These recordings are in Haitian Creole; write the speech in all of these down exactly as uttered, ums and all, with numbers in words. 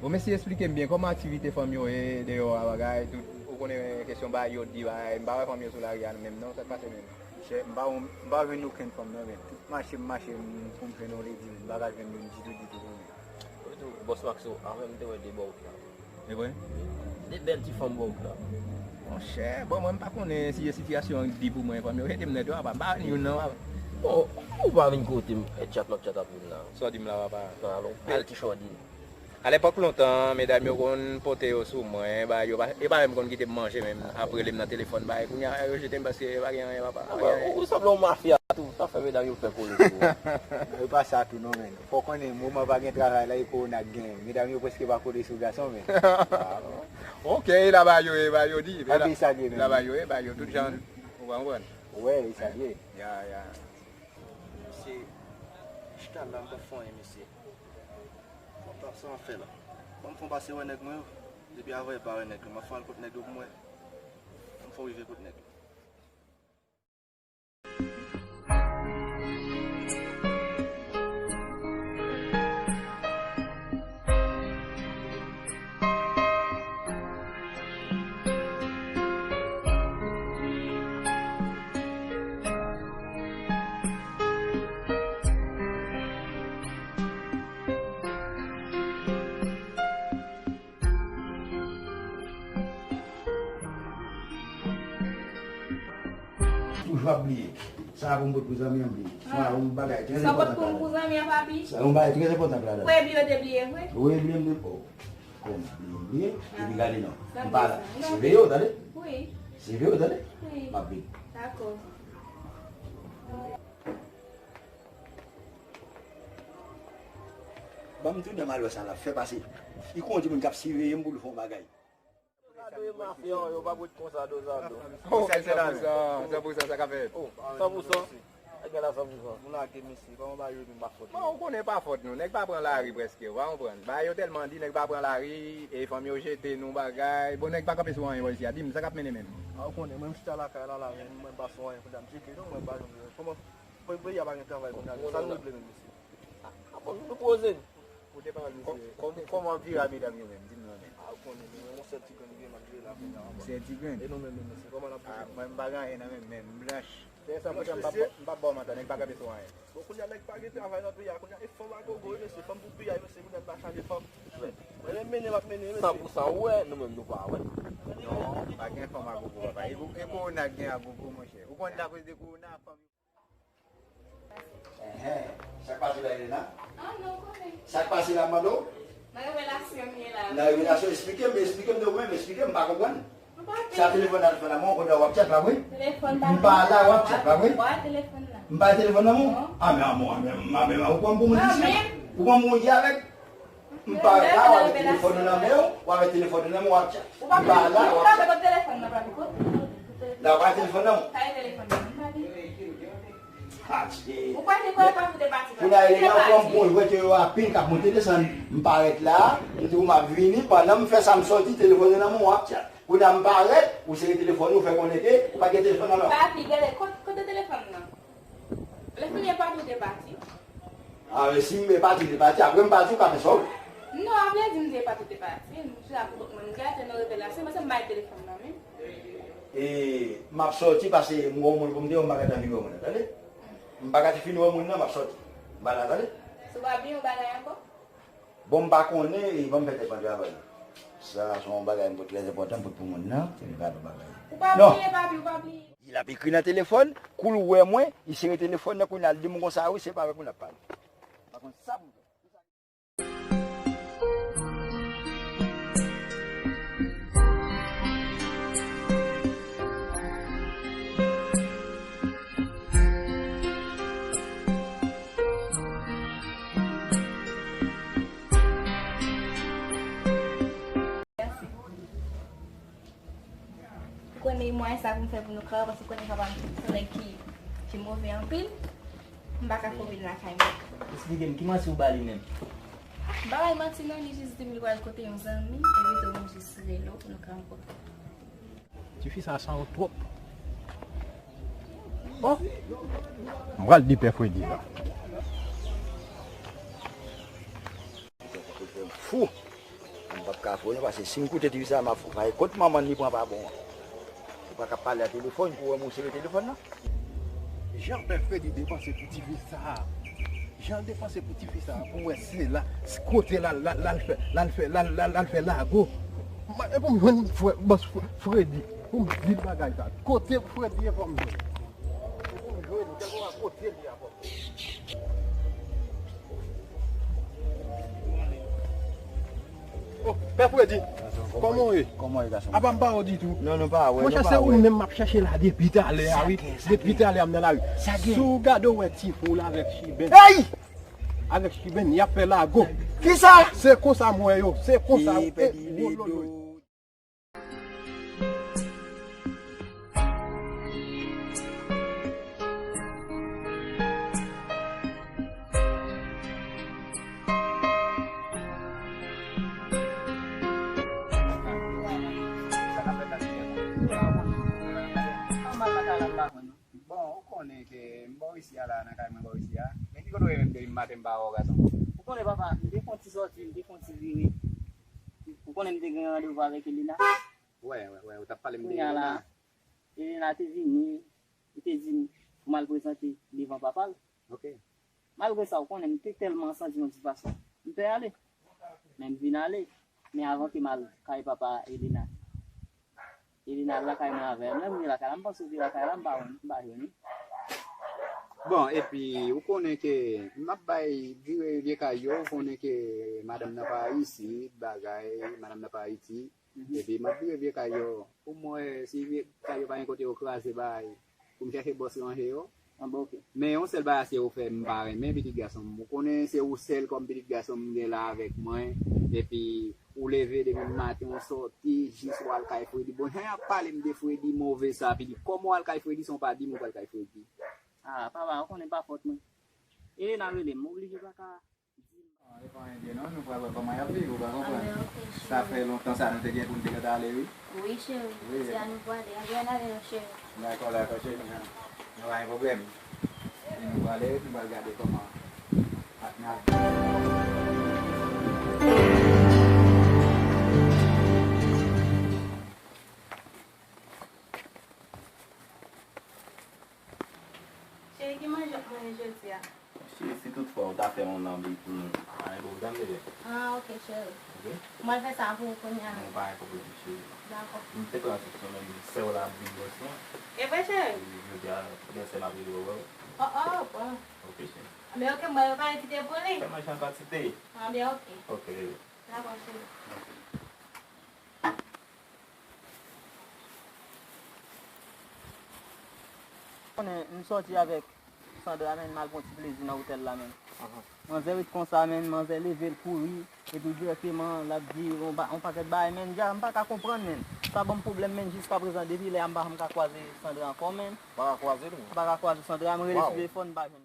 Mesye, esplike m byen, kòman aktivite fanm yo ye deyò a, bagay, tout, ou konnen kesyon bagay yo di, bagay, m pa wè fanm yo sou lari a menm non, sa k pase menm? Monchè, m pa, m pa jwenn okenn fanm nan, men tout mache m mache m pou m jwenn yon lady, m pa ka jwenn youn ditou, ditou, non, men. Wi tou, Bòs Maxo, avè m te wè de bò wout la. E vre? De bèl ti fanm bò wout la. Monchè, bon, mwen, m pa konnen si e sitiyasyon an di pou mwen, fanm yo rete m nèt, yo, apa, m pa jwenn youn, non, apa. Bon, ou pa vin kote m, e tchat m ap tchat ap vin la. Sa w di m la, papa? Nan, alon, bèl ti chòdi. Alèpòk lontan, medam yo konn pote yo sou mwen, ba yo pa, e pa menm konn kite m manje menm, ap rele m nan telefòn, ba kounye a yo jete m paske pa gen anyen, papa, pa gen anyen. Ou sanble yon mafya tou, sa fè medam yo pè kole sou ou. E pa sa tou non, men. Fò w konnen, moman pa gen travay la, e kowona k genyen. Medam yo prèske pa kole sou gason, men. Ok, e laba yo ye, ba yo di. Epi sa gen, men. Laba yo ye, ba yo tout jan, ou konprann? Wè, e sa gen. Ya, ya. Mesye, chita la, m pa fè anyen, mesye. Fò m ta sa m ap fè la. Ban m fè yon pase wè nèg mwen yo. Depi avanyè pa wè nèg yo. M ap fè al kot nèg yo pou m wè. Ban m fè w rive kot nèg yo. Toujou ap bliye. Sa a pou m pot pou zanmi an, m bliye. Sa a yon bagay trè enpòtan pou m pou zanmi an, papi. Sa yon bagay trè enpòtan k ladan. Ou bliye, ou te bliye vre? Wi, bliye, m bliye. Oh, kòman bliye, m bliye? Epi gade non. M pa la. Siveye yo, tande? Wi. Siveye yo, tande? Wi. M ap vin. Dakò. Ban m tounen m al wè sa l ap fè pase. Li konn yon timoun k ap siveye m pou l fè yon bagay. Dozado e mafya, yo p ap ret konsa, Dozado. Oh, san pou san, san pou san, sa k ap fèt? Oh, san pou san. Nèg la san pou san. Ou lage mesye, kòman bagay yo vin pa fòt nou? Bon, ou konnen pa fòt nou, nèg pa pran lari prèske, ou pa konprann. Bagay yo tèlman di, nèg pa pran lari, e fanm yo jete nou bagay. Bon, nèg pa kanpe sou anyen bò isi a, di m sa k ap mennen menm? A, ou konnen, mwen m chita lakay la, la, mwen, mwen pa sou anyen, kounya m tcheke, non, mwen pa janm, kòman, peyi a pa gen travay, kounya, sa nou regle menm mesye? A, bon, nou poze n. Ou te pale, mesye. Kòm, kòman w ap vire a medam yo menm? Di m non, men. A, ou konnen, men yon sèl ti grenn vye m ap vire la, kounya. Yon sèl ti grenn? E nou menm, men, mesye, kòman n ap vire? A, mwen, m pa gen anyen nan men m, men m blanch. Se sa, mwen, m p ap, m p ap ba w manti, nèg pa kanpe sou anyen. Bon, kounya, nèg pa gen travay nan peyi a, kounya, e fanm a gogo, wi, mesye, fanm pou piyay, mesye, kounya, n pa chaje fanm. Mwen, menm mennen, m ap mennen, mesye. San pou san, ou wè, nou menm, nou pa wè. Non, pa gen fanm a gogo, papa. E ko-, e kowona k gen a gogo, monchè. Ou konn akoz de kowona, fanm yo Enhen. Sa k pase la, Elena? Ah, non, konnen. Sa k pase la, m mande w? Nan revelasyon m ye la. Nan revelasyon, esplike m, esplike m de ou menm, esplike m, m pa konprann. Sa telefòn nan, telefòn nan, mwen, kote w ap chat, pa vre? Telefòn pa. M pa la, w ap chat, pa vre? Wa telefòn nan. M pa telefòn nan, mwen? Non. Ah, men, ah, mwen, ah, men, ah, men, ou pran m pou moun ki sèt? Ou pran m pou moun ki avèg? M pa la, w avè telefòn ou nan men w, w avè telefòn ou nan men w, w ap chat. M pa la, w ap chat. Ou pa kote telefòn nan, papi, kote? La, w pa telefòn nan, mwen. Kay telefòn nan, papi. Adje. Ou kwè se kwè pa pou te pati, papi? Kounye a, Elena, ou pran m pou yon jwèt yo, yo anpil k ap monte desann. M parèt la, m di w m ap vini, pandan m fè sa, m sòti, telefòn nan nan men w, w ap chat. Kounye a, m parèt, ou sere telefòn ou, fè konnen ke ou pa gen telefòn nan men w. Papi, gade, kot-, kote telefòn nan? Lè fini e pati ou te pati. Ah, men si m te pati, te pati. Apre m pati, ou ka fè sa w vle. Non, apre di m te pati, te pati. M chita pou kont mwen, m gade nan revelasyon, men se m bay telefòn nan, men. E, m ap sòti, paske m wè yon moun pou m te wè, m pa ka t anvi wè moun nan, tande? M pa ka t fini wè moun nan, m ap sòti. M pa la, tande? Si w pa bliye yon bagay ankò? Bon, m pa konnen, e ban m fè tèt mwen travay. Sa, se yon bagay m pou trè enpòtan pou, pou moun nan, se yon gade bagay. Ou pa bliye, papi, ou pa bliye. Li ap ekri nan telefòn, kou l wè mwen, li sere telefòn nan, kounye a l di m konsa, wi, se pa avèk ou n ap pale. Pa konn sa pou m fè. Ou konnen mwayen sa pou m fè pou nou ka, paske ou konnen papa m se yon nèg ki, ki move anpil. M pa ka fè w vin lakay mwen. Esplike m, ki manti ou ba li menm? M pa ba l manti non, li jis di m li pral kote yon zanmi, epi tou m jis rele w pou nou ka rankontre. Tifi sa sanwont twòp. Oh! M pral di pè Fredi la. Fou! Afo nou, paske si m koute tifi sa, m ap fou. Paske kot manman li pran pa bon an. Ou pa ka pale a telefòn pou wè moun sere telefòn nan. Jan pè Fredi depanse pou tifi sa. Jan depanse pou tifi sa pou wè se la, kote l al, l al, l al fè, l al fè, l al, l al, l al fè lago. E pou m jwenn frè, bòs Fredi, pou m di l bagay sa. Kote Fredi e pou m jwenn. E pou m jwenn, kèlkeswa kote li a pou m jwenn. Oh, Pè Fredi, kòman w ye? Kòman w ye, gason? Apa m pa wè w ditou. Non, nou pa wè, nou pa wè. Monchè, se ou menm m ap chèche la depi talè a, wi. Depi talè a m nan lari. Si w gade w wè tifi w la avèk Chiben. Avèk Chiben, y ap fè lago. Kisa? Se konsa m wè yo, se konsa. E, gwo lolo. Bon, ou konnen ke m bò isi a la, nan kay mwen bò isi a. Men ki kote w ye menm depi maten m pa wè w, gason? Ou konnen, papa, m te fè yon ti sòti, m te fè yon ti vire. Ou konnen m te gen randevou avèk Elena. Wè, wè, wè, ou t ap pale m de Elena. Kounye a la, Elena te vini, li te di m pou m al prezante devan papa l. Ok. Malgre sa, ou konnen, m te tèlman santi yon ti fason. M pè ale. Men m vin ale. Men avan ke m al kay papa Elena. Elena al lakay mwen avè l. Mwen vini lakay la, m panse w te lakay la, m pa wè, m pa jwenn ou. Bon, epi, ou konnen ke m ap bay vire vye kay yo, ou konnen ke madanm nan pa isit, bagay, madanm nan pa Ayiti. Epi m ap vire vye kay yo pou m wè si vye kay yo pa gen kote yo kraze bay, pou m chèche bòs ranje yo. Ah, bon, ok. Men yon sèl bagay se ou fè m pa renmen, pitit gason m. Ou konnen se ou sèl kòm pitit gason m gen la avèk mwen. Epi ou leve depi maten, ou sòti jis ou al kay Fredi. Bon, jan y ap pale m de Fredi move sa, pitit. Kòman w al kay Fredi san w pa di m ou pral kay Fredi? Ah, papa, ou konnen pa fòt mwen. Elena rele m, m oblije pa ka. Ah, e pa anyen byen non, nou pral wè kòman y ap viv, ou pa konprann? Ah, men ok, cheri. Sa fè lontan sa nou te gen pou n te gentan ale, wi. Wi, cheri. Wi. Se a nou pwale. Ann ale non, cheri. Dakò, dakò, cheri. An, pa gen pwoblèm. E nou pwale, nou pral gade kòman ak n ap viv. Cheri, ki manje w ap manje jodi a? Cheri, si tout fwa ou ta fè yon lanbi pou nou, pa gen pwoblèm, bebe. Ah, ok, cheri. Ok? Mwen fè sa pou ou kounye a. Non, pa gen pwoblèm, cheri. Dakò. M te pran tout sou menm sè w la ap vin bòs lan. E vre, cheri? Wi, jodi a, gen sè m ap rive wè w. Oh, oh, bon. Ok, cheri. Anben, ok, mwen yo pa envite pou li. Fè manje an kantite. Anben, ok. Ok, bebe. Dakò, cheri. Konnen, m sòti avèk Sandra, menn, m al pran ti plezi nan otèl la, menn. Manzè ret konsa, menn, manzè leve l kouri, epi dirèkteman, l ap di yon ba-, yon pakèt bagay, menn, dja, m pa ka konprann, menn. Sa ban m pwoblèm, menn, jiskaprezan, depi lè a, m pa janm ka kwaze Sandra ankò, menn. Pa ka kwaze l, menn. M pa ka kwaze Sandra, m rele sou telefòn, m pa jwenn.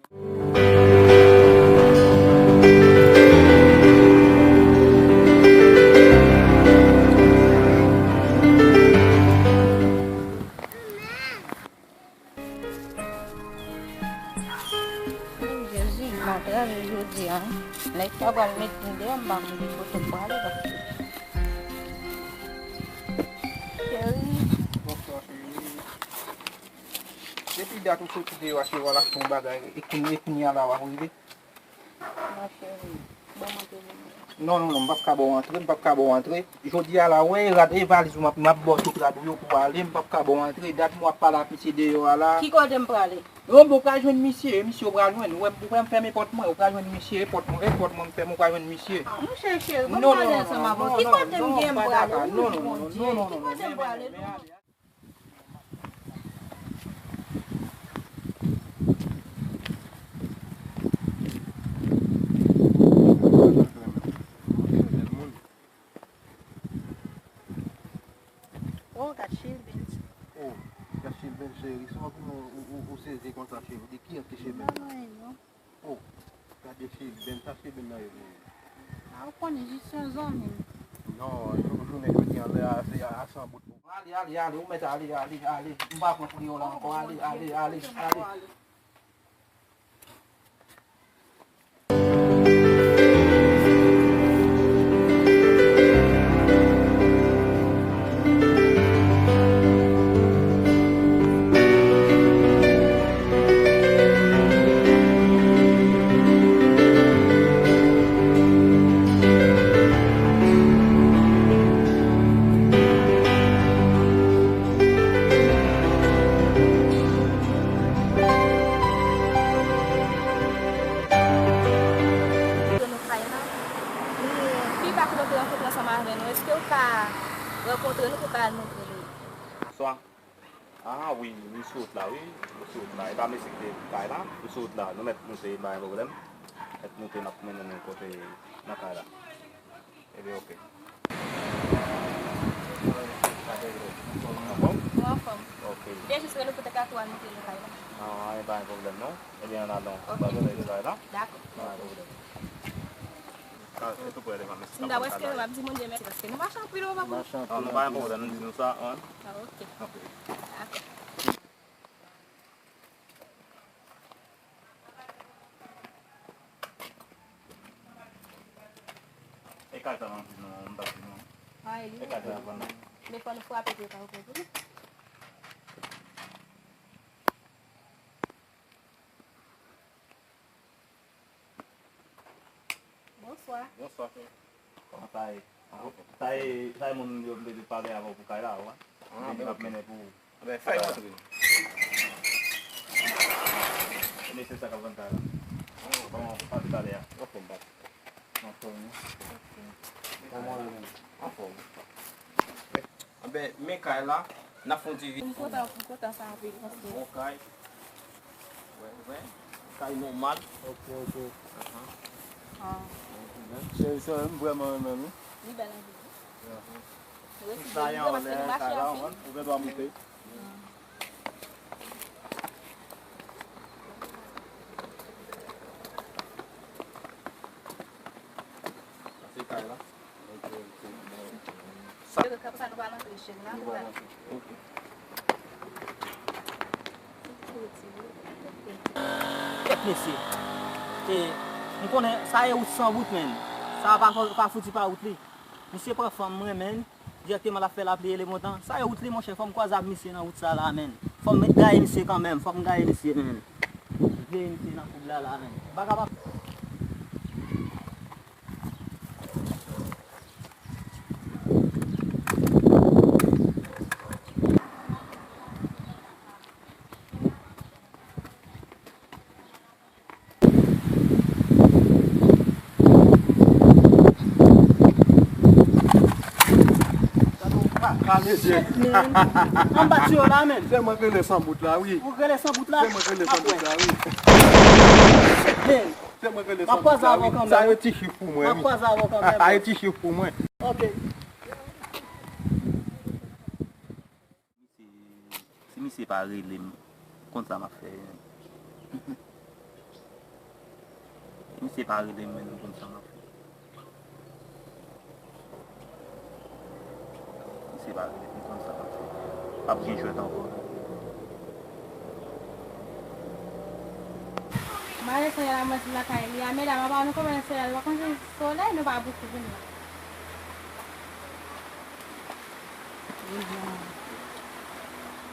Jezi, m ap travay jodi a. Nèg sa pral met m deyò, m pa konn ki kote m prale, paske. Cheri. Bonswa, cheri. Depi dat ou soti deyò a, cheri, w al achte yon bagay, e kounye, e kounye a la w ap rive. Non, cheri. Ban m antre. Non, non, non, m p ap ka ba w antre, m p ap ka ba w antre. Jodi a la, wè, e rad, e valiz ou m ap, m ap ba w tout rad ou yo pou w ale, m p ap ka ba w antre. Dat m w ap pale ak misye deyò a la. Ki kote m prale? Bon, bon, ou pral jwenn misye, e misye ou pral jwenn. Ou wè, ou wè m fèmen pòt mwen, ou pral jwenn misye, e pòt mwen, e pòt mwen m fèmen, ou pral jwenn misye. Ah, monchè cheri, ban m pale ansanm avè w. Ki kote m gen m prale? Ki kote m prale? Oh, gad Chilben. Oh, gad Chilben, cheri. Sa w ap ou, ou, ou, ou sezi konsa, cheri. De kiyès ki Chilben? Oh, gade Chilben, sa Chilben nan ye vre. A, ou konnen jis yon zanmi m. Non, jou-, jounen jodi a, lè a, se a, a san bout. Ale, ale, ale, ou mèt ale, ale, ale. M pa pran pou li yon la ankò, ale, ale, ale, ale. Men nou, èske w ka rankontre nou pou w ka al montre nou? Swa. Ah, wi, li sou wout la, wi. Li sou wout la. E pa mesye ki te kay la. Li sou wout la. Nou mèt moute, pa gen pwoblèm. Mèt moute, n ap mennen nou kote nan kay la. Ebyen, oke. Anfòm? Mwen anfòm. Oke. Te jis rele pou te ka tou al montre nou kay la. Ah, e pa gen pwoblèm, non. Ebyen, ann ale non. Oke. Ba, nou rele kay la. Dakò. Pa gen pwoblèm. Sa, se tou prè devan, mesye. M ta prèske ap di Bondye mèsi paske nou mache anpil, ou pa konn. Mache anpil. Non, nou pa gen pwoblèm, nou di nou sa, an. Ah, oke. Oke. Dakò. E kay sa nan di nou, m ta di nou. Ah, e li. E kay sa nan vann nan. Men fò nou frape pou yo ka ouvè pou nou. Bonswa. Bonswa, frè. Kòman sa ye? Sa ye, sa ye moun yo vle pale avè w pou kay la, ou wè? Ah, ben, oke. N ap mennen pou ou. Ben, fè y rantre. Mesye sa k ap vann kay la. Ah, bon, pase talè a. Ok, m pase. Anfòm, wi. Kòman w ye menm? Anfòm. Anben, men kay la, n ap fè yon ti vi-. M kontan, m kontan sa anpil, paske. Bon kay. Wè, wè. Kay nòmal. Ok, ok. Ahan. Ah. Cheri, se m vrèman renmen l, wi. Li bèl anpil, wi. Ahan. Tout sa y anlè kay la, ou konprann? Ou gen dwa moute. Sa se kay la. Sa. Yo, kòm sa nou pral antre, cheri, n ap pral. Kèt mesye. E, m konnen sa e wout san bout, menn. Sa pa, pa fouti pa wout li. Misye pran fanm mwen, menn. Dirèkteman l ap fè lapli e lemontan. Sa e wout li, monchè, fò m kwaze ak misye nan wout sa la, menn. Fò m gaye misye kanmenm, fò m gaye misye, menn. Veye misye nan koub la, la, menn. Bagay pa. Shit, man. Anba tiyo la, menn. Se mwen k rele san bout la, wi. Ou k rele san bout la? Se mwen k rele san bout la, wi. Shit, man. Se mwen k rele san bout la, wi. Sa yo ti chif pou mwen, wi. M ap kwaze avè w kanmenm. Sa yo ti chif pou mwen. Ok. Si, si misye pa rele m, m konn sa m ap fè. Si misye pa rele m, menn, m konn sa m ap fè. Si misye pa rele m, m konn sa m ap fè. P ap gen jwèt ankò. M ale sou la, mwen sou lakay li a, medam, apa nou konn wè solèy, nou pa konn solèy, nou pa bouke vin la.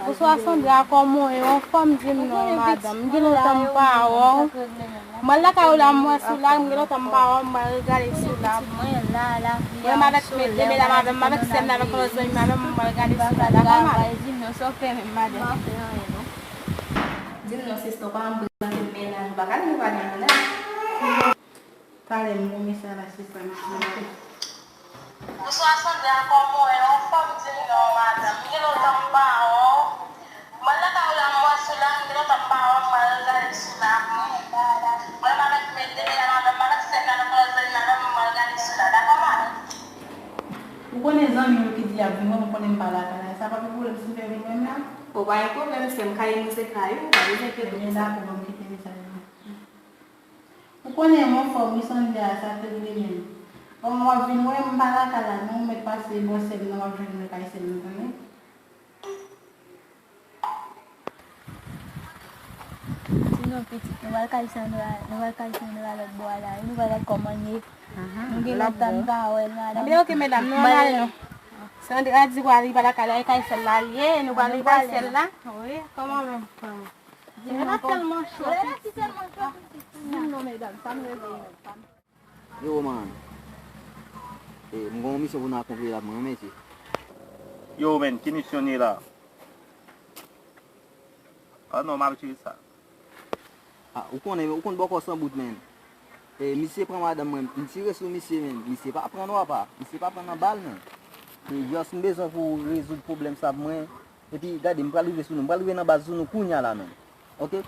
Bonswa Sandra, kòman w ye? Anfòm, di m non, madanm. M gen lontan m pa wè w. Mwen lakay ou la, m wè sou la, m gen lontan m pa wè w, m pral gade sou la. Mwen avèk medam avè m, avèk sè m, avèk lòt zanmi m avè m, m pral gade sou la, dakò, madanm? Di m non, sista, w pa antre nan mennaj ou, pa ka di nou pa gen mennaj. Talè m gon mesaj la, sista, m ap rele. Bonswa, Sandra, kòman w ye? Anfòm, di m non, madanm. Gen lontan m pa wè w. Mwen lakay ou la, m wè sou la, gen lontan m pa wè w, m al gade sou la. Mwen avèk medam, madanm, avèk sè m, avèk lòt zanmi, madanm, m al gade sou la. Dakò, madanm? Ou konnen zanmi w yo ki di y ap vin wè m, ou konnen m pa lakay la. Sa pa gen pwoblèm si m fè vin wè m la? Bon, pa gen pwoblèm, sè m, kay nou se kay ou, pa bezwen enkyete w pou sa. Ebyen, dakò, ban m kite mesaj la. Ou konnen m anfòm wi Sandra, sa te vle menm. Kòman w ap vin wè m pa lakay la non, ou mèt pase bò sè m nan, w ap jwenn mwen kay sè m nan, tande? Sinon pitit, nou pral kay Sandra, nou pral kay Sandra lòt bò a la wi, nou pral wè kòman l ye. Nou gen lontan n pa wè l, madanm. Ebyen, oke, medam, nou ann ale non. Sandra di w li pa lakay la, e kay sè l la l ye, nou pral e kay sè l la. Wi, kòman menm? Di m non, tèlman cho. Di m non, medam, sa m reveye menm. Yo, man. E, m gen yon misyon pou nou akonpli la, mwen, mesye. Yo, men, ki misyon n ye la? Ah, non, m abitye sa. Ah, ou konnen, ou konn bòkò san bout, men. E, misye pran madanm mwen, m tire sou misye, men misye pa pran nwa pa, misye pa pran nan bal, non. E, just m bezwen pou w rezoud pwoblèm sa pou mwen. Epi, gade, m pral rive sou nou, m pral rive nan baz sou nou kounya la menm. Oke?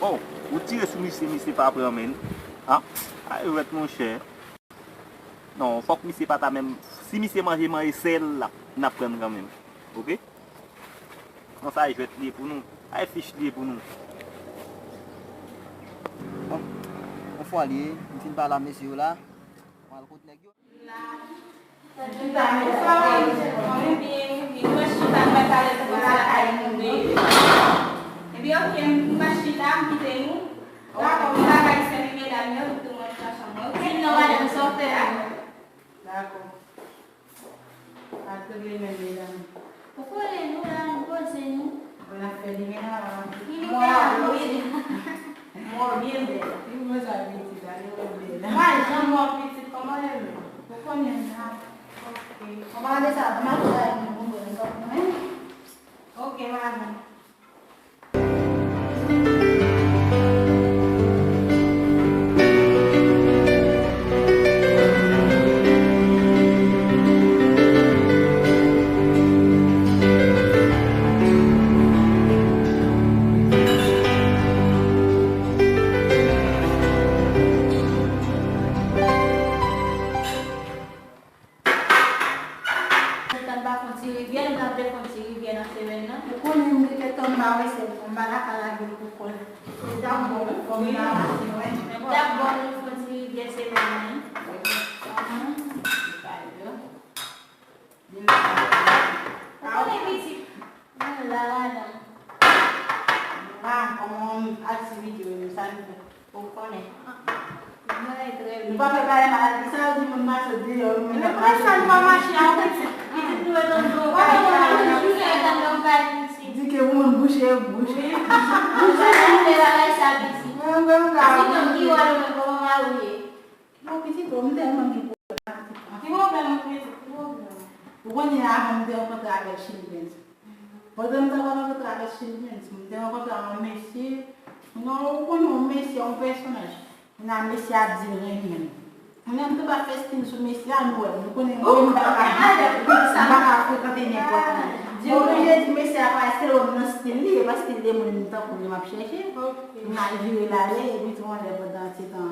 Oh, ou tire sou misye, misye pa pran, men. Ah, ay, jwèt, monchè. Non, fòk misye pa ta menm. Si misye manje, manje sèl la, n ap pran kanmenm. Oke? Bon, sa jwèt li ye pou nou. Ay, fich li ye pou nou. Bon, yon fwa li ye, m fin pale a mesye yo la. M al kot nèg yo. Mwen byen, mwen byen. Mwen chita, mwen pale pou lakay nou de. Epi, oke, mwen chita, m kite nou. Dakò, mwen lakay sè m, medam yo, tout moun nan chanm mwen. Oke? Sinon, madanm, sa w fè la? Dakò. Pa t regle menm, medam. Ou konnen nou la, nou poze nou. Bon, n ap fè li men la. Li men la, wi. Mò byen bèl. Li mwen sa pitit la, li mwen bèl. Mwen janm wè pitit, kòman l ye menm? Ou konnen la. Oke. Kòman de sa, m ap travay pou nou, bon, nou menm. Oke, madanm. Nou t ap ba fon ti rivyè, nou t ap fè fon ti rivyè nan semèn nan. Ou konnen m te fè tan m pa wè sè m, m pa ta ka lage l pou kò l. Se t ap bon pou fò m nan maten, wè. Men t ap bon nou fon ti rivyè semèn nan. Ahan. Ou konnen pitit. Mwen la, madanm. Ah, kòman aktivite yo, sa nou fè? Ou konnen. Mwen trè byen. Nou pa fè bagay mal, sa yo di moun mache deyò, moun ap mache. Sa nou pa mache a pitit. Pitit nou e nan do. Di ke pou moun bouche, bouche. Mwen, mwen, mwen. Sinon, ki wòl ou menm, kòman mari w ye? Bon, pitit, m tèlman gen pwoblèm ak pitit. Ki pwoblèm ak pitit? Ki pwoblèm? Ou konnen avan m te rankontre avèk Chilbens. Pandan m t ap rankontre avèk Chilbens, m te rankontre ak yon mesye, non, ou konnen yon mesye, yon pèsonaj. Kounye a mesye a di l renmen m. Kounye a m tou pa fè stil sou mesye a, nou wè, nou konnen mwen, m pa ka, m pa ka frekante nenpòt moun. Mwen oblije di mesye a pa, èske l wè m nan stil li, e pa stil de moun tankou li m ap chèche. M al vire l ale, epi tou yon lè pandan se tan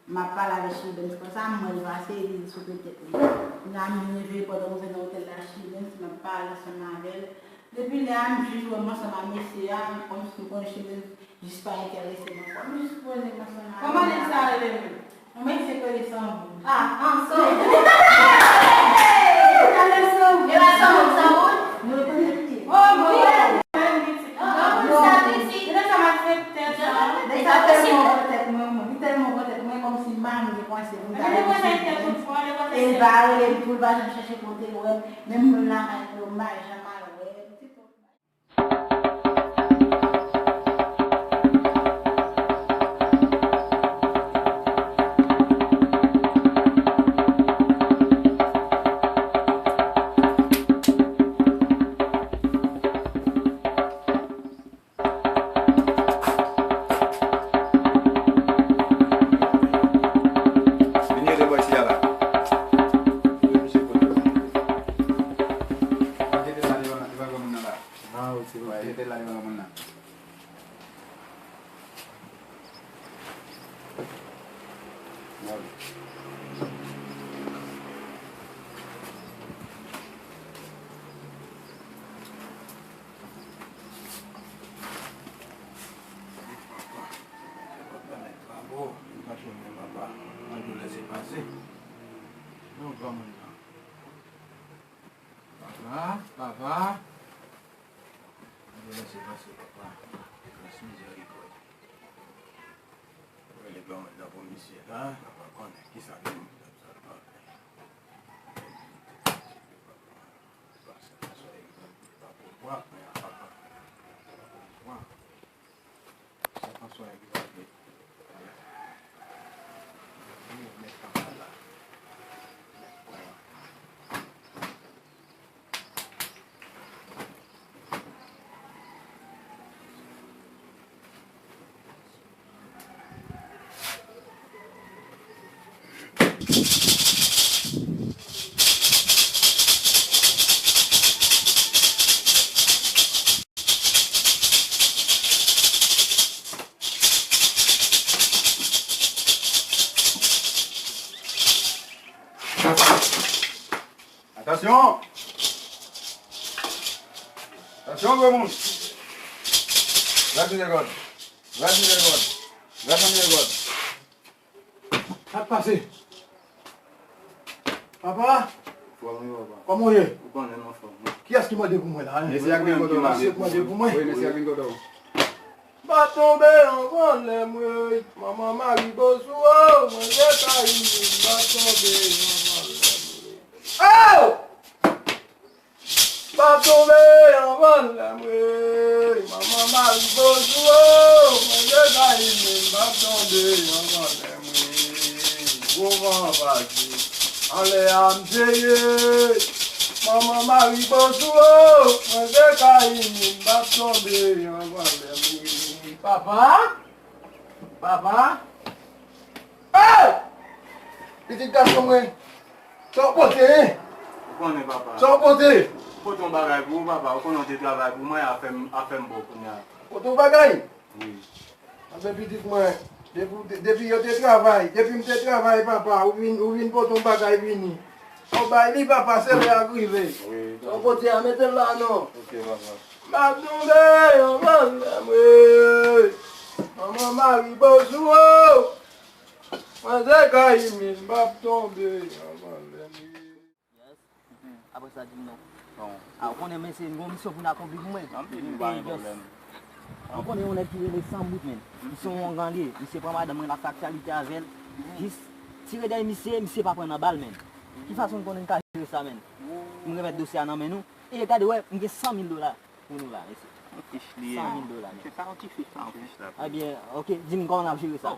m ap pale avèk Chilbens konsa, m wè l pase, li sou tèt li. Kounye a m leve pandan m rive nan otèl la, Chilbens, m ap pale ansanm avè l. Depi lè a, m jis wè m ansanm ak mesye a, kòmsi m konnen Chilbens jis pa enterese m ankò. M jis poze m ansanm avè l. Kòman nèg sa rele menm? Yon mesye k rele Sanboul. Ah, ah, Sanboul. Ou rele Sanboul? E pa Sanboul, Sanboul? Nou rekonèt li. Oh, wi. Sanboul sa pitit. Nèg sa malfektè sa. Nèg sa tèlman pran tèt mwen, mwen. Li tèlman pran tèt mwen, kòmsi m pa menm gen panse pou m ta rele Sanboul. E l pa rele m tou, l pa janm chèche kote l wè m. Menm moun lakay m yo, m pa janm al wè. Vin rele bò isi a la. Mete l la devan, devan granmoun nan la. Ah, ok, ok. Mete l la devan granmoun nan. Papa, papa. Mwen lese pase, papa. Gras, mizèrikòd. Mwen rele granmoun nan pou misye la, nou pa konnen kisa ki moun sa ap fè. Pase nan soleyi, pa pouvwa, men a papa. Pa pouvwa. Sa Franswa ki pa vle. Mèt kanpay la. Mèt pran. Atansyon! Atansyon, gwo moun! Gad misye gòd! Gad misye gòd! Gad misye gòd! Sa k pase? Papa? Fòm wi, papa. Kòman w ye? Ou konnen m anfòm wi. Kiyès ki mande pou mwen la, en? Mesye a k vin kote w la. Mesye k mande pou mwen? Wi, mesye a k vin kote w. M pa tonbe anvan lè m wè. Manman Mari Bosou, oh, mwen se Kayini, m pa tonbe anvan lè m wè. Oh! M pa tonbe anvan lè m wè. Manman Mari Bosou, oh, mwen se Kayini, m pa tonbe anvan lè m wè. Gwo van pase, anlè a m te ye. Manman Mari Bosou, oh, mwen se Kayini, m pa tonbe anvan lè m wè. Papa? Papa? Hey! Pitit gason mwen, sa w pote, en? Ou konnen, papa. Sa w pote? Pote yon bagay pou ou, papa. Ou konnen w te travay pou mwen, afè m, afè m bon kounye a. Pote yon bagay? Wi. Anben, pitit mwen, depi, depi yo te travay, depi m te travay, papa, ou vin, ou vin pote yon bagay vini. Ou bay li, papa, se lè a rive. Wi. Sa w pote a, mete l la, non. Ok, papa. M ap tonbe anvan lè m wè. Manman Mari Bosou, oh. Mwen se Kayimi, m ap tonbe anvan lè m wè. Yes. Apre sa, di m non. Bon. A, ou konnen, men se yon misyon pou n akonpli pou mwen. Anpil, pa gen pwoblèm. Ou konnen yon nèg ki rele Sanbout, men. Misye yon ongan li ye. Misye pran madanm mwen, l ap fè aktyalite avè l. Jis tire dèyè misye, misye pa pran nan bal, men. Ki fason n konnen n ka jere sa, men? M remèt dosye a nan men nou. E gade, wè, m gen san mil dola pou nou la, mesye. Yon fich li ye. San mil dola, men. Mesye, sa yon ti fich, sa yon fich la. Ebyen, ok, di m kòman n ap jere sa. Oh.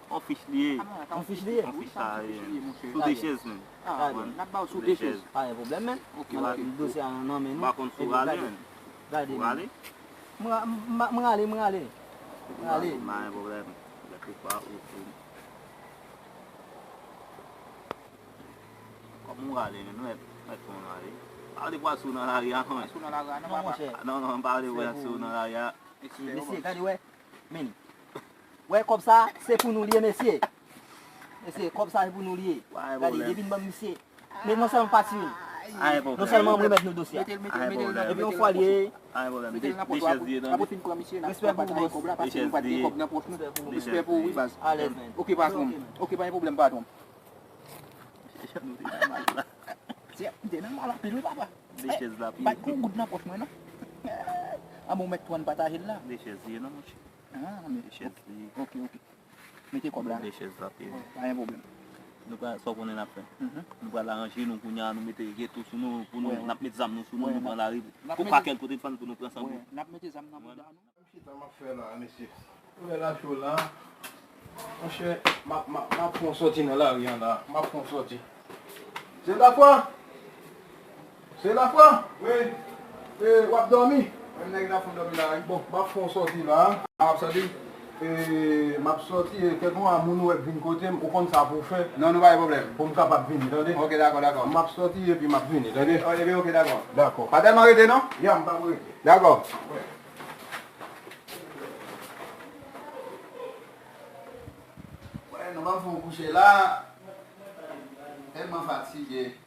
Yon fich li ye. Yon fich li ye? Yon fich sa ye. Sou de chèz, men. Ah, n ap ba w sou de chèz. Pa gen pwoblèm, men. Ok, ok. Dosye a nan men nou. M pa konn si w rale, men. Gade, men. Ou rale? M ra-, m, m, m rale, m rale. M rale. Pa gen pwoblèm. Gade pa ou, ou. Kòm ou rale, men nou mèt, mèt fè yon rale. Pa vle pral sou nan lari a, non. Sou nan lari a, non, papa. Non, non, pa vle pral sou nan lari a. Mesye, gade, wè. Men. Wè, kòb sa, se pou nou li ye, mesye. Mesye, kòb sa, se pou nou li ye. Gade, depi n ban misye. Men non sèlman pa tiye l. Non sèlman m remèt nou dosye a. Epi yon fwa li ye. Mete l nan pòch ou. Apre fin pran misye, n ap pran pa ta kòb la, paske nou pa t gen kòb nan pòch nou. Respè pou ou, wi, baz. Alèz, men. Ok, patwon. Ok, pa gen pwoblèm, patwon. Mesye, jan nou te nan mal la. Se, m te nan mal anpil, wi, papa. De chèz la, pa t gen yon goud nan pòch mwen, non. Anben, ou mèt pran pataje l la. De chèz li ye, non, monchè. Ah, men, de chèz li ye. Ok, ok. Mete kòb la. De chèz la, wi. Pa gen pwoblèm. Nou pral, sa w konnen n ap fè. Nou pral aranje nou kounye a, nou mete geto sou nou, pou nou, n ap met zam nou sou nou, nou pran lari. Kou pa kèl kote fann pou nou pran san goud. N ap mete zam nan bouda nou. Chita m ap fè la, mesye. Lè la cho la. Monchè, m ap, m ap, m ap fè yon sòti nan lari an la. M ap fè yon sòti. Se Lafwa? Se Lafwa? Wi. E, w ap dòmi? Menm nèg Lafwa dòmi la, wi. Bon, m ap fè yon sòti la. M ap sòti? E, m ap sòti, e, kèk moun ou wè k vin kote m, ou konn sa pou w fè. Non, non, pa gen pwoblèm. Pou m kapab vini, tande? Ok, dakò, dakò. M ap sòti epi m ap vini, tande? Oh, epi, ok, dakò. Dakò. Pa tèlman rete, non? Ya, m p ap rete. Dakò. Wè. Wè, nou ban m fè yon kouche la. Tèlman fatige.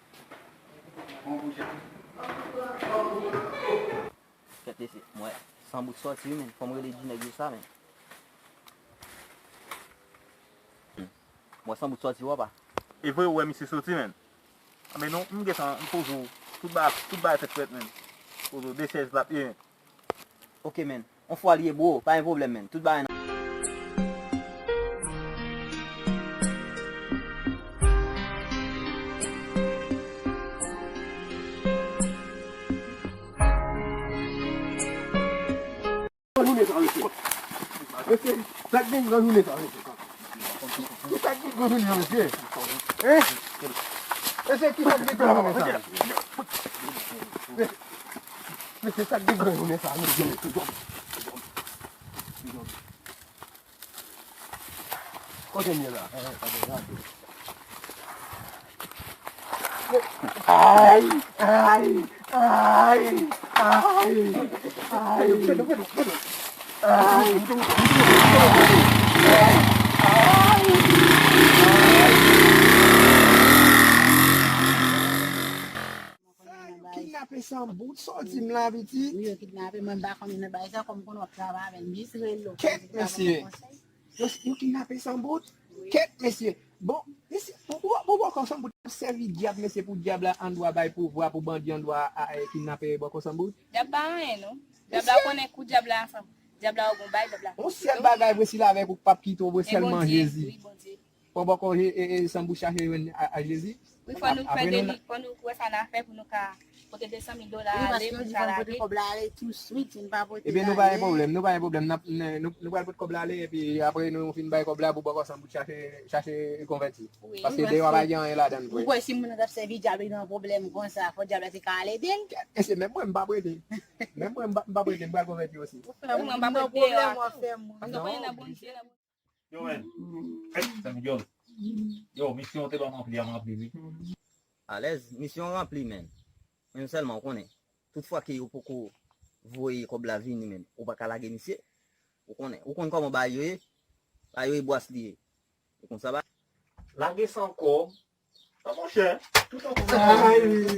Fè yon kouche. Kèt mesye, m wè Sanbout sòti wi, men. Fò m rele di nèg yo sa, men. M wè Sanbout sòti, papa. E vre, ou wè misye sòti, men. Anben non, m gentan, m poze w. Tout bagay, tout bagay fèt prèt, men. Poze w, de chèz l ap ye, men. Ok, men. On fwa li ye, bro, pa gen pwoblèm, men. Tout bagay nan. Gran jounen sa, mesye. Mesye, sa k gen gran jounen sa, mesye? Ki sa k gen gran jounen an, mesye? Hein? Mesye, ki sa k gen gran jounen sa? Mesye, sa k gen gran jounen sa, mesye? Kote m ye la? Ay, ay, ay, ay, ay, ay. Sa yo kidnape Sanbout, sa w di m la, piti? Wi, yo kidnape, mwen m pa konnen nan bagay sa, kòm m konnen w ap travay avè l, m jis rele w. Kèt, mesye. Yo, yo kidnape Sanbout? Wi. Kèt, mesye. Bon, mesye, pou, pou, pou bòkò Sanbout ap sèvi dyab, mesye, pou dyab la andwa bay pouvwa, pou bandi andwa a, a, kidnape bòkò Sanbout? Dyab pa anyen, non. Dyab la konnen kou dyab la ansanm. Dyab la ou gon bay, dyab la. On sèl bagay vre, si l avèk ou, k p ap kite w vre, sèlman Jezi. Wi, Bondye. Fò bòkò e, e, e, Sanbout chache jwenn a, a Jezi. Wi, fò nou fè deli, fò nou wè sa n a fè pou nou ka pote de san mil dola ale, pou nou ka lage. Wi, paske yo di fò nou pote kòb la ale tou swit, si n pa pote l ale. Ebyen, nou pa gen pwoblèm, nou pa gen pwoblèm. N ap, n, nou, nou pral pote kòb la ale, epi apre nou fin bay kòb la pou bòkò Sanbout chache, chache konvèti. Wi. Paske deyò a pa gen anyen ladan l vre. Ou kwè si moun nan t ap sèvi dyab li nan pwoblèm konsa, fò dyab la te ka al ede l? E se menm mwen, m p ap rete. Menm mwen, m p ap, m p ap rete, m pral konvèti osi. Ou fè moun nan pwoblèm, w ap fè moun. Paske w konnen nan Bondye, nan Yo, men. Ey, zanmi dyòl. Yo, misyon te ban m ranpli a, m ranpli, wi. Alèz, misyon ranpli, men. Men sèlman, ou konnen, tout fwa ke yo poko voye kòb la vini, men, ou pa ka lage misye. Ou konnen, ou konn kòman bagay yo ye? Bagay yo ye bwas li ye. Ou konn sa ba? Lage san kòb. A, monchè, tout an kòb la,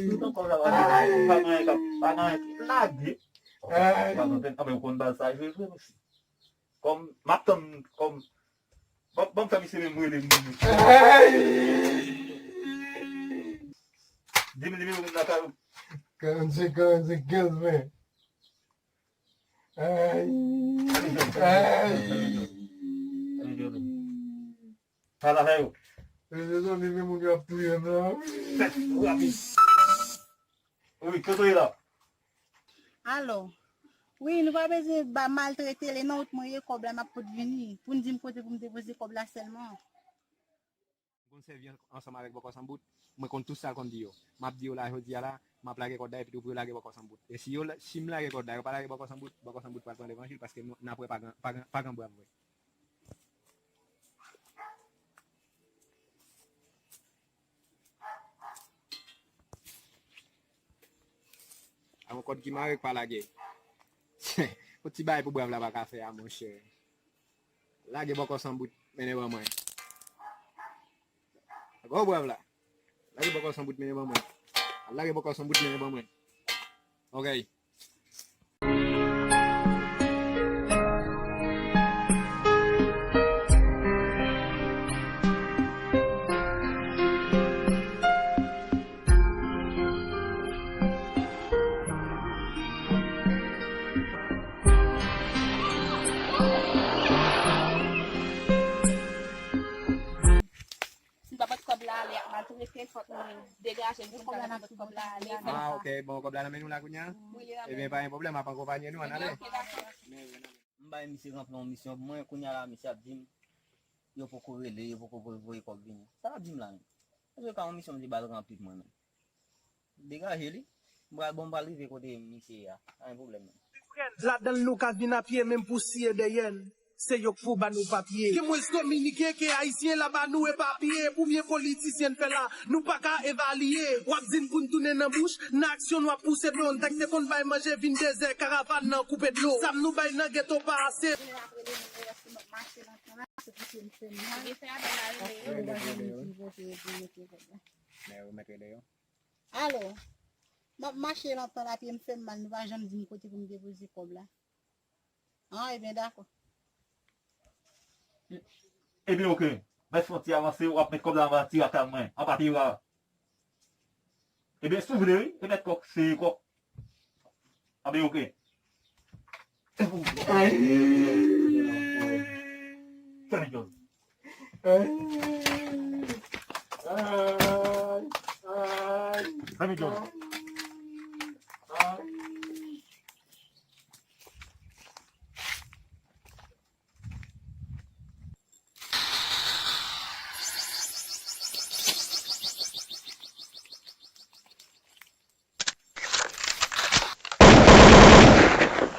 tout an kòb la, pa gen anyen k ap, pa gen anyen k lage. Ay. Pa gen anyen, anben, ou konn bal sa jwe vre, mesye. Kòm, m ap tann, kòm, ban, ban m fè misye menm rele m. Ay! Di m nimewo moun nan kay ou. Karannsenk, karannsenk, kenz, ven. Ay! Ay! Sa l ap fè yo. Mezanmi, men moun yo ap touye m la, wi. Tèt rapid. Wi, kote w ye la? Alo. Wi, nou pa bezwen ba maltrete li non, out mwen ye kòb la, m ap pot vini. Pou n di m kote pou m depoze kòb la sèlman. M konn sèvi an-, ansanm avèk bòkò Sanbout, mwen konn tout sa l konn di yo. M ap di yo la jodi a la, m ap lage kòb la epi tou pou yo lage bòkò Sanbout. E si yo la, si m lage kòb la, yo pa lage bòkò Sanbout, bòkò Sanbout pral pran levanjil paske nou, n ap wè pa gen, pa gen, pa gen bwa vre. A yon kòd ki mare k pa lage. Yon ti bagay pou brav la pa ka fè a, monchè. Lage bòkò Sanbout, mennen ban mwen. Gwo brav la. Lage bòkò Sanbout, mennen ban mwen. Lage bòkò Sanbout, mennen ban mwen. Ok. Si n pa pot kòb la ale, y ap maltrete, fòk nou degaje n pou n ka pot kòb la ale. Ah, ok. Bon, kòb la nan men nou la kounye a? Wi, li nan men nou. Ebyen, pa gen pwoblèm, ap akonpanye nou, ann ale. Ok, dakò. M bay misye ranpli yon misyon pou mwen, kounye a la, misye ap di m, yo poko rele, yo poko voye, voye kòb vini. Sa l ap di m la menm? Paske ka yon misyon m te ba l ranpli pou mwen menm. Degaje li. M pral, bon, m pral rive kote misye ye a. Pa gen pwoblèm non. Ladan l nou ka vin a pye, menm pou siye dèyè n. Se yo k pou ba nou papye. Gen mwens dominiken ke ayisyen la ba nou epapiye. Pou byen politisyen n fè la, nou pa ka evalye. W ap di n pou n tounen nan bouch, nan aksyon n w ap pouse dlo n. Tèk te konn bay manje vin dezè, karavàn nan koupe dlo. Zam nou bay nan geto pa ase. Gen fè apèl la rele yo. Men yo mèt rele yo. Alo, m ap mache lontan la, pye m fè m mal, nou pa janm di m kote pou m depoze kòb la. An, ebyen, dakò. Ebyen, oke. Mèt fè yon ti avanse, w ap met kòb la anba ti rakal mwen, anba pye w la. Ebyen, si w vle, wi, e mèt kòk, se kòk. Anben, oke. Ay. Fèmen djòl. Ay. Ay. Ay. Fèmen djòl. Ay.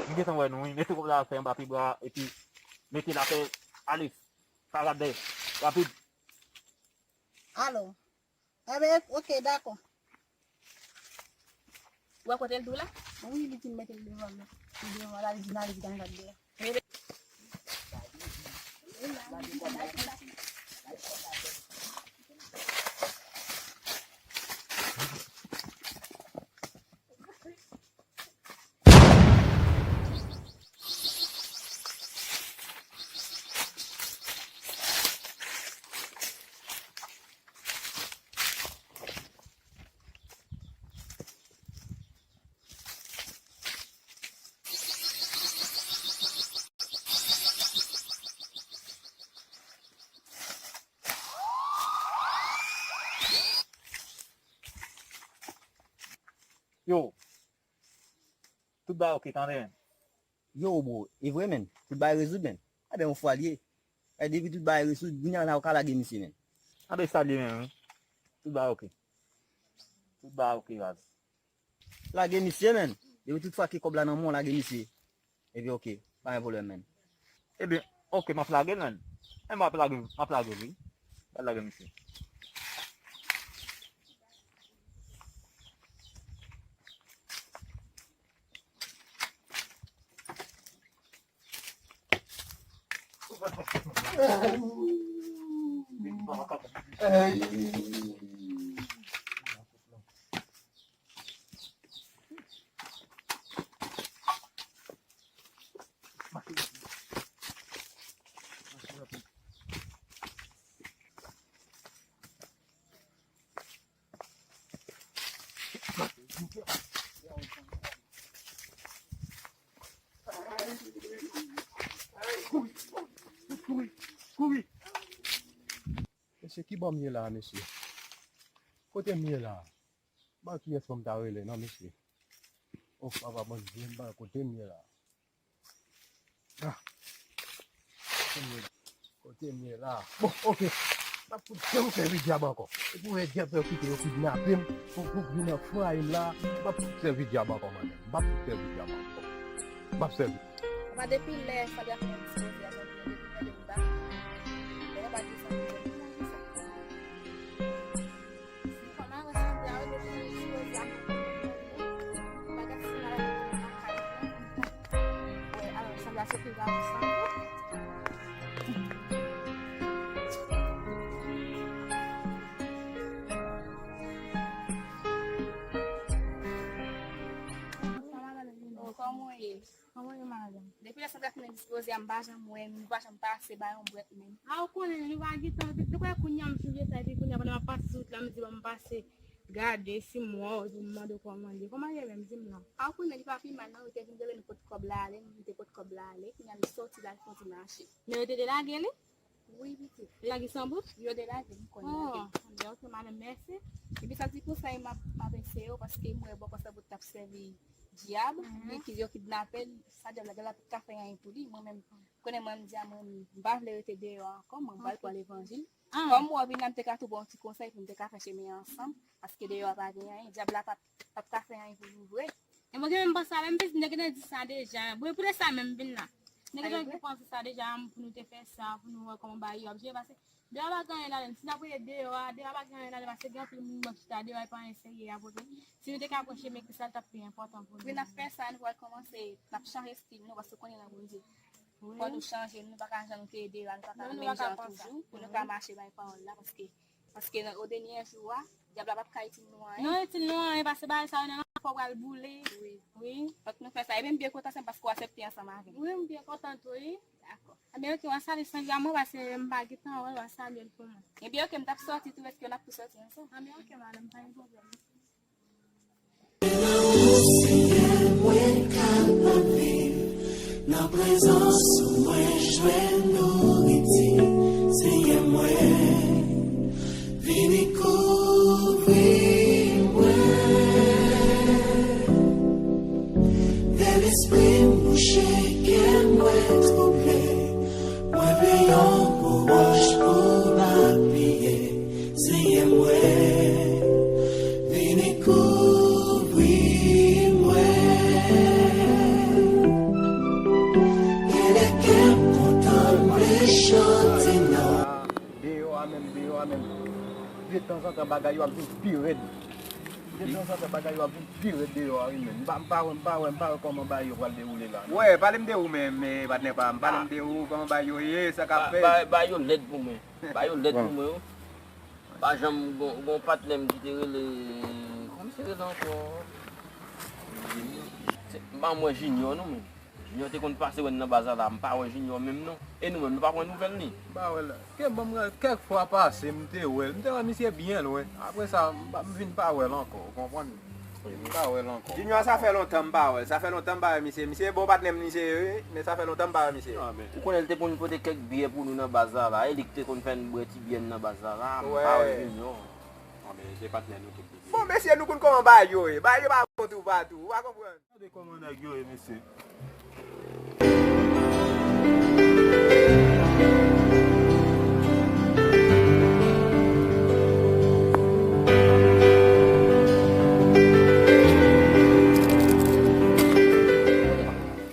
M gentan wè nou, wi. Mete kòb la fè anba pye bwa, epi mete l atè. Ale. Sa rad dèyè. Rapid. Alo. Enben, oke, dakò. Ou wè kote l tou la? Wi, li di m mete l devan m. Li devan la, li di m ale vit ann gade deyò. Yo, tout bagay oke, tande, menn. Yo, bro, e vre, menn. Tout bagay rezoud, menn. Enben, yon fwa l ye. E depi tout bagay rezoud, kounye a la, ou ka lage misye, menn. Enben, sa l ye menm, wi. Tout bagay oke. Tout bagay oke, baz. Lage misye, menn. Depi tout fwa ke kòb la nan men w, lage misye. Epi oke, pa gen pwoblèm, menn. Ebyen, oke, m ap lage l, menn. E m ap lage, m ap lage l, wi. M ap lage misye. Kouri, kouri, kouri. Mesye, ki bò m ye la, mesye? Kote m ye la? Ban kiyès pou m ta rele non, mesye? Oh, papa Bondye, m pa kote m ye la. Ah. Kote m ye la? Bon, oke. M ap fout fè, fè vi dyab ankò. E pou wè dyab fè kite yo kidnape m, pou, pou vin nan fray m la, m ap fout sèvi dyab ankò, madanm. M ap fout sèvi dyab ankò. M ap sèvi. Apa depi lè Sandra fè dispoze a, depi lè depi lè depi ba. Lè pa di sa. Kòman wè Sandra, wi, depi lè dispoze a. Bagay si la la. Wè, alò, Sandra se pi grav Sandra. Kòman w ye? Kòman w ye, madanm? Depi lè Sandra fin dispoze a, m pa janm wè, m pa janm pase ba yon bwèt menm. A, ou konnen, nou pa gen tan. Depi kounye a m sonje sa, epi kounye a pandan m ap pase sou wout la, m di, bon, m pase gade si m wè w, epi m mande w kòman l ye. Kòman l ye menm, di m non. A, ou konnen, li pa pi mal non, li te vin rele nou kot kòb la ale, nou te kot kòb la ale, kounye a li soti la, li fè yon ti mache. Men yo te delage li? Wi, pitit. Lage san bout? Yo delage m, konnen. Oh, lage. Ebyen, oke, madanm, mèsi. Epi sa di pou sa, m ap, m ap eseye w, paske m wè bòkò san bout t ap sèvi dyab, li ki yo kidnape l, sa dyab la, dyab la pa ka fè anyen pou li. Mwen menm, konnen mwen, m di a mwen, m pa vle rete deyò ankò, mwen pral pran levanjil. Ah. Kòm w ap vin la, m te ka tou ba w ti konsèy pou n te ka fè chemen an ansanm, paske deyò a pa gen anyen, dyab la p ap, p ap ka fè anyen pou nou vre. E mwen gen menm panse a menm, m te gentan di sa deja. Bon, e poutèt sa menm m vin la. M te gentan panse sa deja, pou nou te fè sa, pou nou wè kòman bagay yo ap jere, paske deyò a pa gen anyen ladan l. Si n ap rete deyò a, deyò a pa gen anyen ladan l, paske gen anpil moun k ap chita deyò a, e pa anyen serye y ap regle. Si nou te ka pran chemen Kris la, l t ap pi enpòtan pou nou. Wi, n ap fè sa, nou pral kòmanse, n ap chanje estil nou, paske w konnen nan Bondye. Wi. Fò nou chanje, nou pa ka jan nou te ye deyò a, nou pa ka menm jan toujou, pou nou ka mache bay pawòl la, paske Paske nan, o dènye jou a, dyab la p ap ka itil nou anyen. Non, itil nou anyen, paske bagay sa yo nan lanfè pral boule. Wi. Wi. Fòk nou fè sa. Ebyen, m byen kontan, se paske w aksepte ansanm avè m. Wi, m byen kontan tou, wi. Dakò. Ebyen, oke, w a salye Sandra mwen, paske m pa gentan wè l, w a salye l pou mwen. Ebyen, oke, m t ap sòti tou, èske n ap tou sòti ansanm? Ebyen, oke, madanm, pa gen pwoblèm. Nan ou, Senyè, mwen kapab viv. Nan prezans ou, mwen jwenn nouriti. Senyè mwen, vini kouvri mwen. Fè lespri m mouche, kè mwen twouble. Mwen vle yon gwo wòch pou m apiye. Senyè mwen, vini kouvri mwen. Kè lè kè m kontan, m vle chante nan. Deyò a menm, deyò a menm. De tanzantan bagay yo ap vin pi rèd. Jan sa fè bagay yo ap vin pi rèd deyò a wi menm. M pa, m pa wè, m pa wè, m pa wè kòman bagay yo pral dewoule la non. Wè, pale m de ou menm, eh, patnè pa m. Pale m de ou, kòman bagay yo ye, sa k ap fèt? Bagay yo lèd pou mwen. Bagay yo lèd pou mwen wi. Pa janm gon, gon patnè m ki te rele, kòman misye rele ankò? Se, m pa wè Junior non menm. Junior te konn pase wè n nan baz la, m pa wè Junior menm non. E nou menm, nou pa pran nouvèl li. M pa wè l. Kè, ban m gade, kèk fwa pase, m te wè l. M te wè misye byen lwen. Apre sa, m pa, m vin pa wè l ankò, ou konprann? M pa wè l ankò. Junior, sa fè lontan m pa wè l. Sa fè lontan m pa wè misye. Misye bon patnè m, misye ye, wi, men sa fè lontan m pa wè misye. Ou konnen l te konn pote kèk biyè pou nou nan baz la, la. E li ki te konn fè n bwè ti biyè n nan baz la, la. M pa wè Junior. Bon, mesye, nou konn kòman bagay yo ye. Bagay yo pa bon toupatou, ou pa konprann? Gade kòman nèg yo ye, mesye.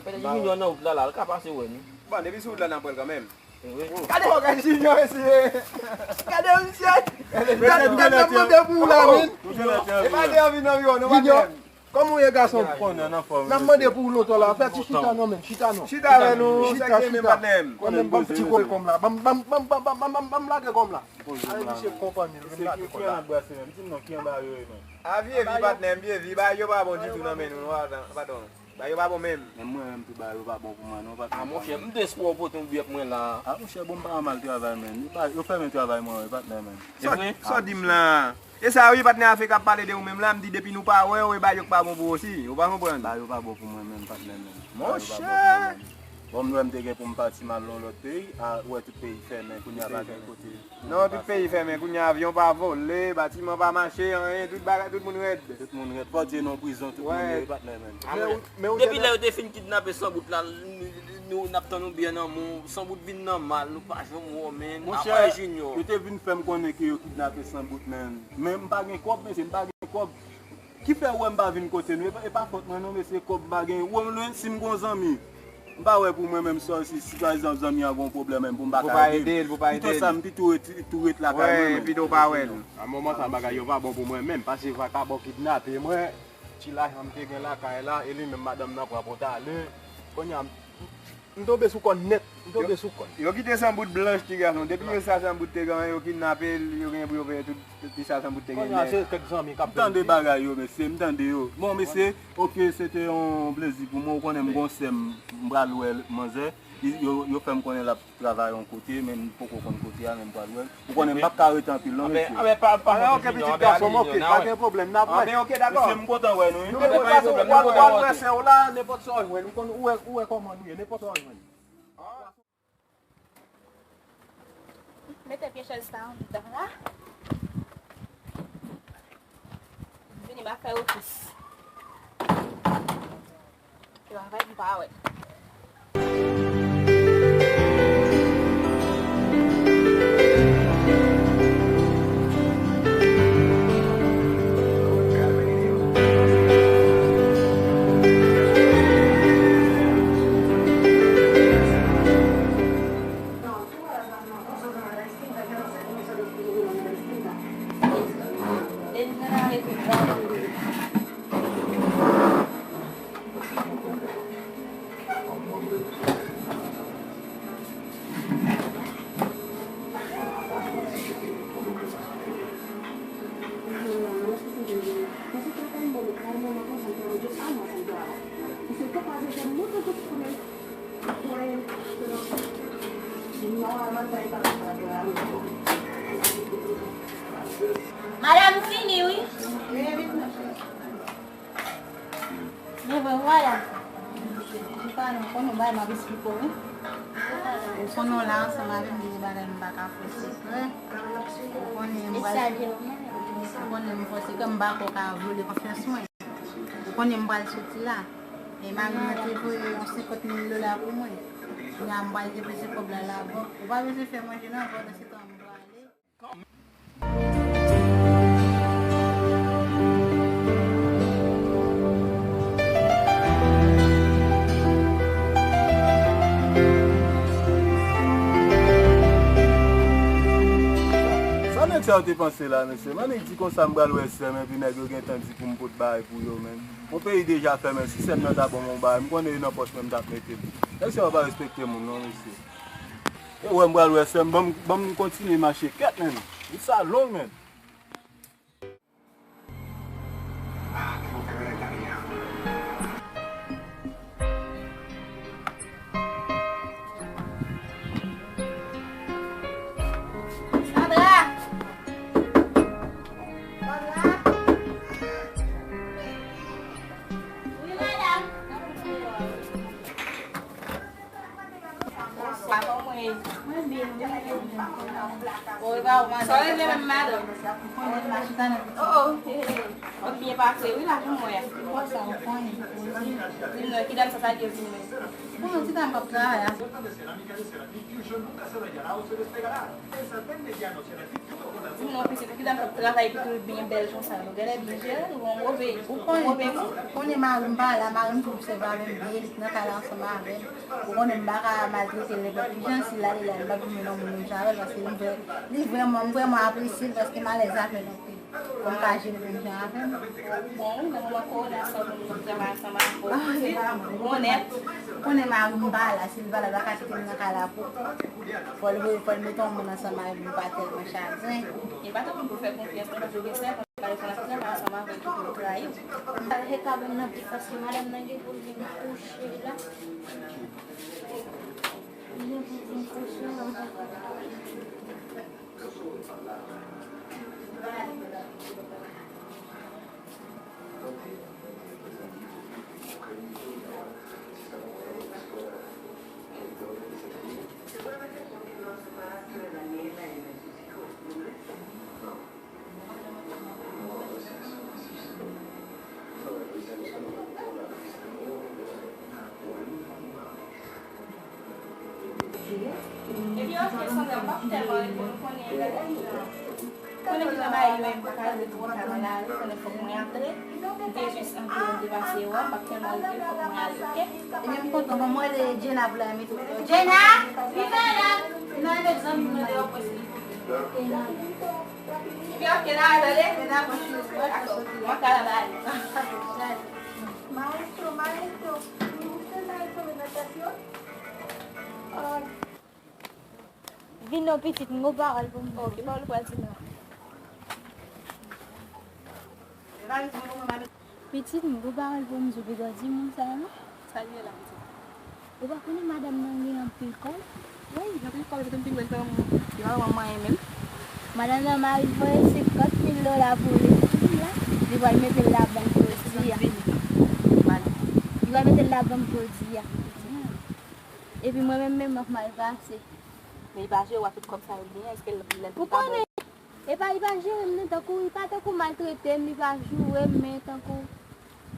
Petèt Junior nan wout la, la, l ka pase wè nou. Bon, depi sou wout la, n ap wè l kanmenm. Gade bagay Junior, mesye. Gade misye. Gade, gade, n ap mande pou ou la, wi. E pa de anvi nan yo, non, patnè. Kòman w ye, gason? N ap mande pou ou lontan la. Fè ti chita non, menm. Chita non. Chita avè nou, sa k gen menm, patnè m? Kòm menm, ban m ti kote kòm la. Ban m, ban m, ban m lage kòm la. Ay, misye konprann li, men m lage kòm la. A vye vi, patnè m, vye vi. Bagay yo pa bon ditou nan men nou, non, patnè, patwon. Bagay yo pa bon menm. Menm mwen menm tou, bagay yo pa bon pou mwen non, patnè. A monchè, m te espere w pote yon biyè pou mwen la. A monchè, bon, m pa mal travay, menm. Yo pa, yo fèmen travay mwen, wi, patnè, menm. E vre? Sa w di m la? E sa wi, patnè, afè k ap pale de ou menm la, m di depi nou pa wè w, e bagay yo k pa bon pou ou osi. Ou pa konprann? Bagay yo pa bon pou mwen menm, patnè, menm. Monchè! Bon, m wè m te gen pou m pati m al nan lòt peyi, a, wè tout peyi fèmen, kounye a pa gen kote. Non, tout peyi fèmen, kounye a avyon pa vole, batiman pa mache, anyen, tout bagay, tout moun rèd. Tout moun rèd. Bondye nan prizon, tout moun ye, patnè, menm. Depi lè yo te fin kidnape Sanbout la, nou, n ap tann yon biyè nan men w, Sanbout vin nan mal, nou pa janm wè w, menm. Apa Junior. Yo te vin fè m konnen ke yo kidnape Sanbout, menm. Men m pa gen kòb, mesye, m pa gen kòb. Ki fè ou wè m pa vin kote nou? E pa, e pa fòt mwen non, mesye, kòb m pa gen. Ou wè m lwen, si m gon zanmi, m pa wè pou mwen menm sòl si, si pa egzanp zanmi an gon pwoblèm menm pou m pa ka ede l. Pito sa, m pito ret, tou ret lakay mwen menm. Pito w pa wè l. A moman sa bagay yo pa bon pou mwen menm, paske vakabon kidnape mwen, ti lajan m te gen lakay la, e li menm madanm nan pran pou talè. Kounye a, m M tonbe sou kòn nèt. M tonbe sou kòn. Yo kite Sanbout blanch, ti gason. Depi yo sa Sanbout te gen, yo kidnape l, yo gen pou yo peye tout, tout sa Sanbout te gen. Kounye a, se kèk zanmi k ap fè l. M tande bagay yo, mesye, m tande yo. Bon, mesye, oke, se te yon plezi pou mwen. Ou konnen m gon sè m, m pral wè manzè. Yo, yo fè m konnen l ap travay yon kote, men m poko konn kote a, men m pral wè l. Ou konnen m p ap ka rete anpil non, mesye. Anben, anben, pa, pa fòt Junior, anben ale Junior, n a wè. Anben, oke, pitit gason, m oke, pa gen pwoblèm, n ap wè. Anben, oke, dakò. Mesye, m kontan wè nou wi. Nou mete pase, w al, w al wè sè w la, nenpòt sa w jwenn, ou konn, ou wè, ou wè kòman nou ye, nenpòt sa w jwenn. Mete pye chèz sa anndan la. Vini m ap fè ofis. Travay m pa wè. Madanm, m fini wi. Men vre, vwala. Ou pa nan, konnen yon bagay m ap esplike w wi. Ou konnen w la ansanm avè m, gen de bagay m pa ka fè sekrè. Ou konnen m pral, ou konnen m fò sekrè, m pa ko ka vyole konfyans mwen. Ou konnen m pral soti la. E mari mwen te voye yon senkant mil dola pou mwen. Kounye a m pral depoze kòb la labank. Ou pa bezwen fè manje non, pandansetan m prale. Sa nèg Sa w te panse la, mesye? M annik di konsa m pral wè sè m, epi nèg yo gentan di pou m pot bagay pou yo, menm. Yon peyi deja fèmen, si sè m nan ta ban m yon bagay, m konnen e nan pòch mwen m t ap mete l. Nèg sa yo pa respekte moun, non, mesye. E wè m pral wè sè m, ban m, ban m kontinye mache kèt, menm. Wout sa long, menm. Sandra! Sandra! Wi, madanm. Bonswa, kòman w ye? Mwen byen, mwen byen. Sa w rele menm, madanm? Oh, oh, he, he. W ap byen pase wi la pou mwen. Di m non, ki dam sa, sa l ye pou mwen? Bon, ti dam k ap travay la. Di m non, pitit, ki dam k ap travay epi tou l byen bèl konsa, nou genlè byen jere l, ou gon gwo peyi, ou gon gwo peyi. Ou konnen mari m pa la, mari m tou obsève avè m byen, li nan kay la ansanm avè m. Ou konnen m pa ka maltrete l nenpòt ki jan, si l ale la, m p ap vin menm moun menm jan avè l, paske li vrè-, li vrèman, m vrèman apresye l, paske m alèz avè l anpil. Pou m ka jere menm jan avè l. Bon, wi, nan moman kowona sa, ou konn nou travay ansanm avè w. Ah, se pa mwen. Ou konnen. Ou konnen mari m pa la, si l pa la, l pa ka kite m nan kay la pou. Fò l, fò l mete yon moun ansanm avè m, nou pa tèlman chazen. E pa tankou pou fè konfyans, non, paske gen sèten bagay fò n ap travay ansanm avè l tou pou l trayi w. M pral rekabann nan vit paske madanm nan gen pou l vin kouche la. Li gen pou l vin kouche la. Epi, ok, Sandra, m p ap tèlman reponn, ou konnen, gade, konnen ki jan bagay yo ye, m pa ka rete twò ta nan lari, konnen fòk mwen antre. M te jis antre, m te pase wè w, m p ap tèlman rete, fòk mwen ale, ok? Ebyen, m kontan, ban mwen rele Jenna pou l al mete w deyò. Jenna! Wi, madanm! Vin al met zanmi m nan deyò, pwès li. Ebyen, ok, n a tande. Dakò, m ap ka la bale. Maestro, maestro, me gusta el maestro de natación. Ay. Vin non, pitit, m gon pawòl pou m di w. Ok, pawòl ou pral di m lan. Pitit, m gon pawòl pou m di w, piga di moun sa non. Sa l ye la, pitit? Ou pa konnen madanm nan gen anpil kòb? Wi, gen anpil kòb, epi tou m pi lwen, li pa ban mwen anyen menm. Madanm nan mari l voye senkant mil dola pou li, pou li la. Li pral mete l labank jodi a. Li pral mete l labank jodi a. Epi mwen menm, menm, m ap mal pase. Men li pa jere w a tout kòb sa yo genyen, èske lè l pa ba w? Ou konnen, e pa, li pa jere m non, tankou, li pa tankou maltrete m, li pa joure m, men tankou,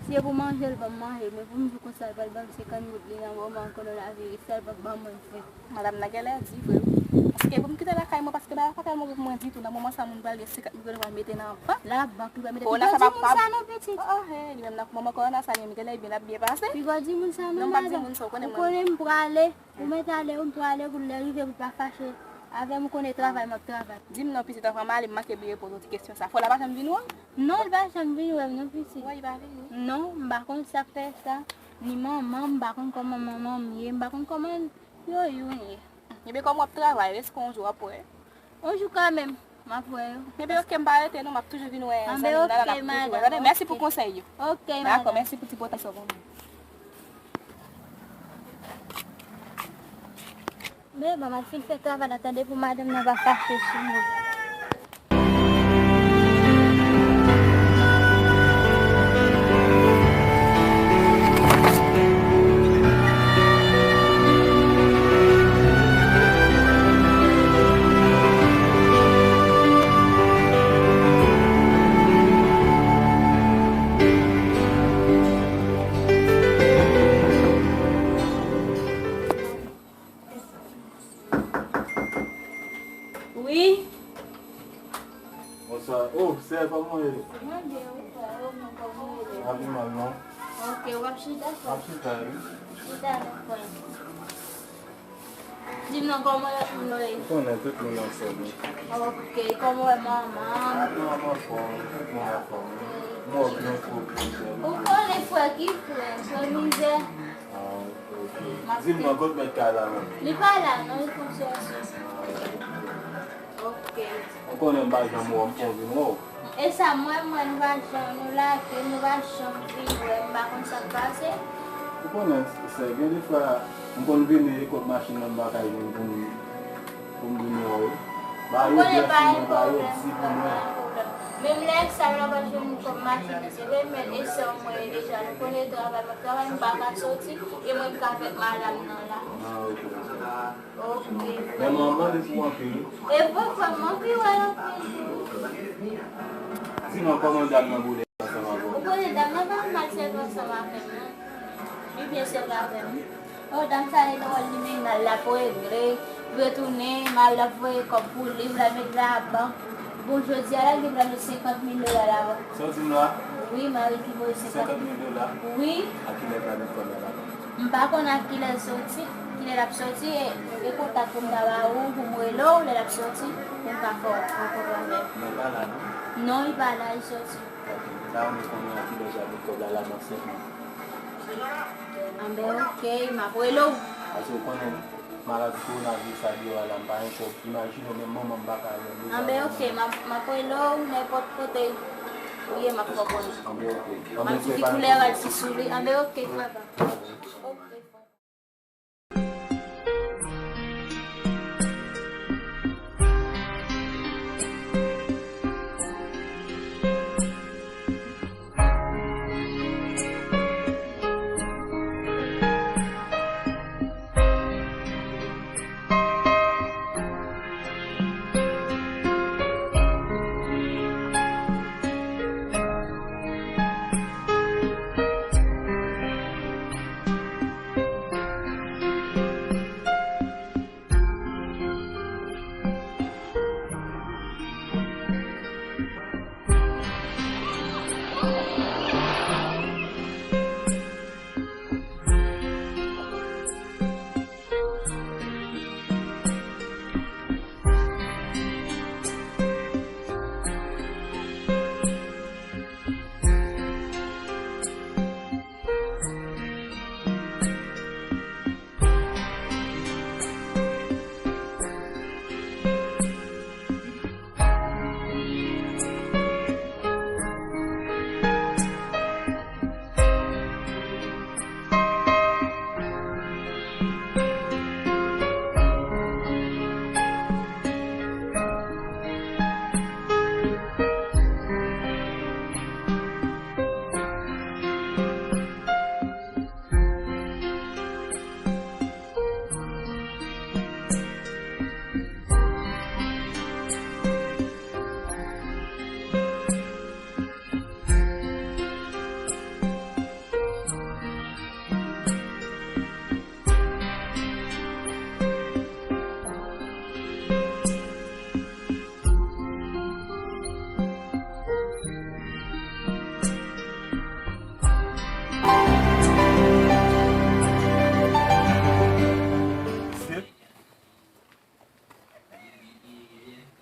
si e pou manje, l ban m manje, men pou m di w konsa, l pral ban m senkant goud li nan moman kowonaviris, sa l pap ban mwen vre. Madanm nan genlè di vre wi. Paske pou m kite lakay mwen, paske bagay pa tèlman bon pou mwen ditou, nan moman sa moun pral gen senkant mil dola pral mete nan bank. Labank, li pral mete. Kowona sa pa, pa di moun sa non, pitit. Oh, oh, hey, li menm nan moman kowona sa, li menm genlè byen, l ap byen pase. Piga di moun sa non, madanm. Non, m pap di moun sa, ou konnen mwen. Ou konnen m prale. Ou mèt ale, ou m prale, pou lè rive pou pa fache avè m, ou konnen travay m ap travay. Di m non, pitit, anvan m ale, m manke bliye poze w ti kesyon sa. Fò l pa janm vin wè w? Non, l pa janm vin wè m non, pitit. Wè, li pa vini? Non, m pa konn sa k fè sa. Ni manman m, m pa konn kòman manman m ye, m pa konn kòman yo youn ye. Ebyen, kòm w ap travay, èske yon jou w ap wè? Yon jou kanmenm, m ap wè yo. Ebyen, ok, m pa rete non, m ap toujou vin wè zanmi m nan la, m ap toujou wè. Tande, mèsi pou konsèy yo. Ok, madanm. Dakò, mèsi pou ti pòtay sa w ban mwen. Men, ban m al fin fè travay la, tande, pou madanm nan pa fache sou mwen. Wi. Bonswa. Oh, sè, kòman w ye? Mwen byen, wi, frè. Oh, non, kòman w ye? Pa pi mal, non. Ok, w ap chita, frè? M ap chita, wi. Chita, non, frè. Di m non, kòman lòt moun yo ye? Ou konnen tout moun anfòm wi. Ok, kòman w wè manman? Ah, manman anfòm, tout moun anfòm wi. Mwen byen fò plizyè. Ou konnen frè ki frè, frè mizè. Ah, ok. Di m non, kot mèt kay la menm? Li pa la non, li fon sòti. Ah, ok. Ok. Ou konnen m pa janm wè w, m fon vin wè w. E sa, mwen, mwen, nou pa janm, nou lage, nou pa janm vin wè, m pa konn sa k pase. Ou konnen, sè, gen de fwa, m konn vini, e kòb machin nan, m pa ka jwenn pou m, pou m vin wè w. Ba yo djòs pou mwen, ba yo di pou mwen. Menm lè sa, m pa jwenn kòb machin nan, se vre, men e sè mwen ye deja, nou konnen travay, mwen travay, m pa ka sòti, e mwen m ka avèk madanm nan la. Ah, ok. Ok. Men mwen mande pou anpil. E vre, frè m, anpil, wè, anpil. Di mwen kòman dam nan boule ansanm avè w? Ou konnen dam nan pa mal sèvi ansanm avè m, non. Li byen sèvi avè m. Oh, dam sa e dwòl, li menaj l ap regle, retounen, mari l ap voye kòb pou li, l al met labank. Bon, jodi a la, li pral met senkant mil dola labank. Sa w di m la? Wi, mari ki voye senkant mil dola. Wi. A kilè l pral met kòb la labank? M pa konn a kilè l soti, kilè l ap soti, e, e kontak pou m ta ba ou, pou m rele w, lè l ap soti, pou m ka fè w rankontre avè l. Men l pa la, non? Non, li pa la, li soti. Ok, m ta renmen konnen a kilè l pral met kòb la labank sèlman. Anben, ok, m ap rele w. Paske w konnen, maladi kowonaviris sa deyò a la, m pa gen kòb. Imajine w, menm manman m pa ka jwenn. Anben, ok, m ap, m ap rele w nenpòt kote ou ye, m ap fè w konnen. Anben, ok. M ap di ki koulè rad ki sou li. Anben, ok, frè pa m. Ok, frè pa m.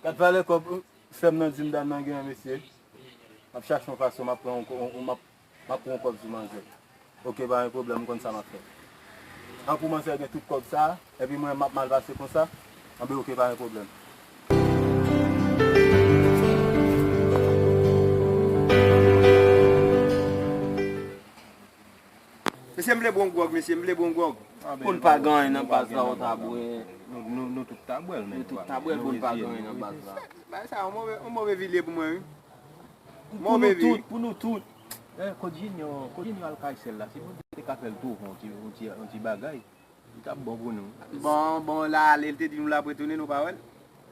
Gad valè kòb, sè m nan di m dam nan gen, mesye. M ap chache yon fason, m ap pran yon, yon, yon, m ap, m ap pran yon kòb sou manzè. Ok, pa gen pwoblèm, m konn sa m ap fè. An pou manzè gen tout kòb sa, epi mwen m ap mal pase konsa, anben ok, pa gen pwoblèm. Mesye, m vle bon gwòg, mesye, m vle bon gwòg. Pou n pa gen anyen nan baz la, ou ta bwè. Nou, nou, nou tout ta bwè l, men. Nou tout ta bwè l pou n pa gen anyen nan baz la. Bagay sa, yon move, yon move vi l ye pou mwen, wi. Pou nou tout, pou nou tout. Eh, kot Junior, kot Junior al kay sèl la, si Bondye te ka fè l twouve yon ti, yon ti, yon ti bagay, li t ap bon pou nou. Bon, bon, la ale, l te di nou l ap retounen, nou pa wè l.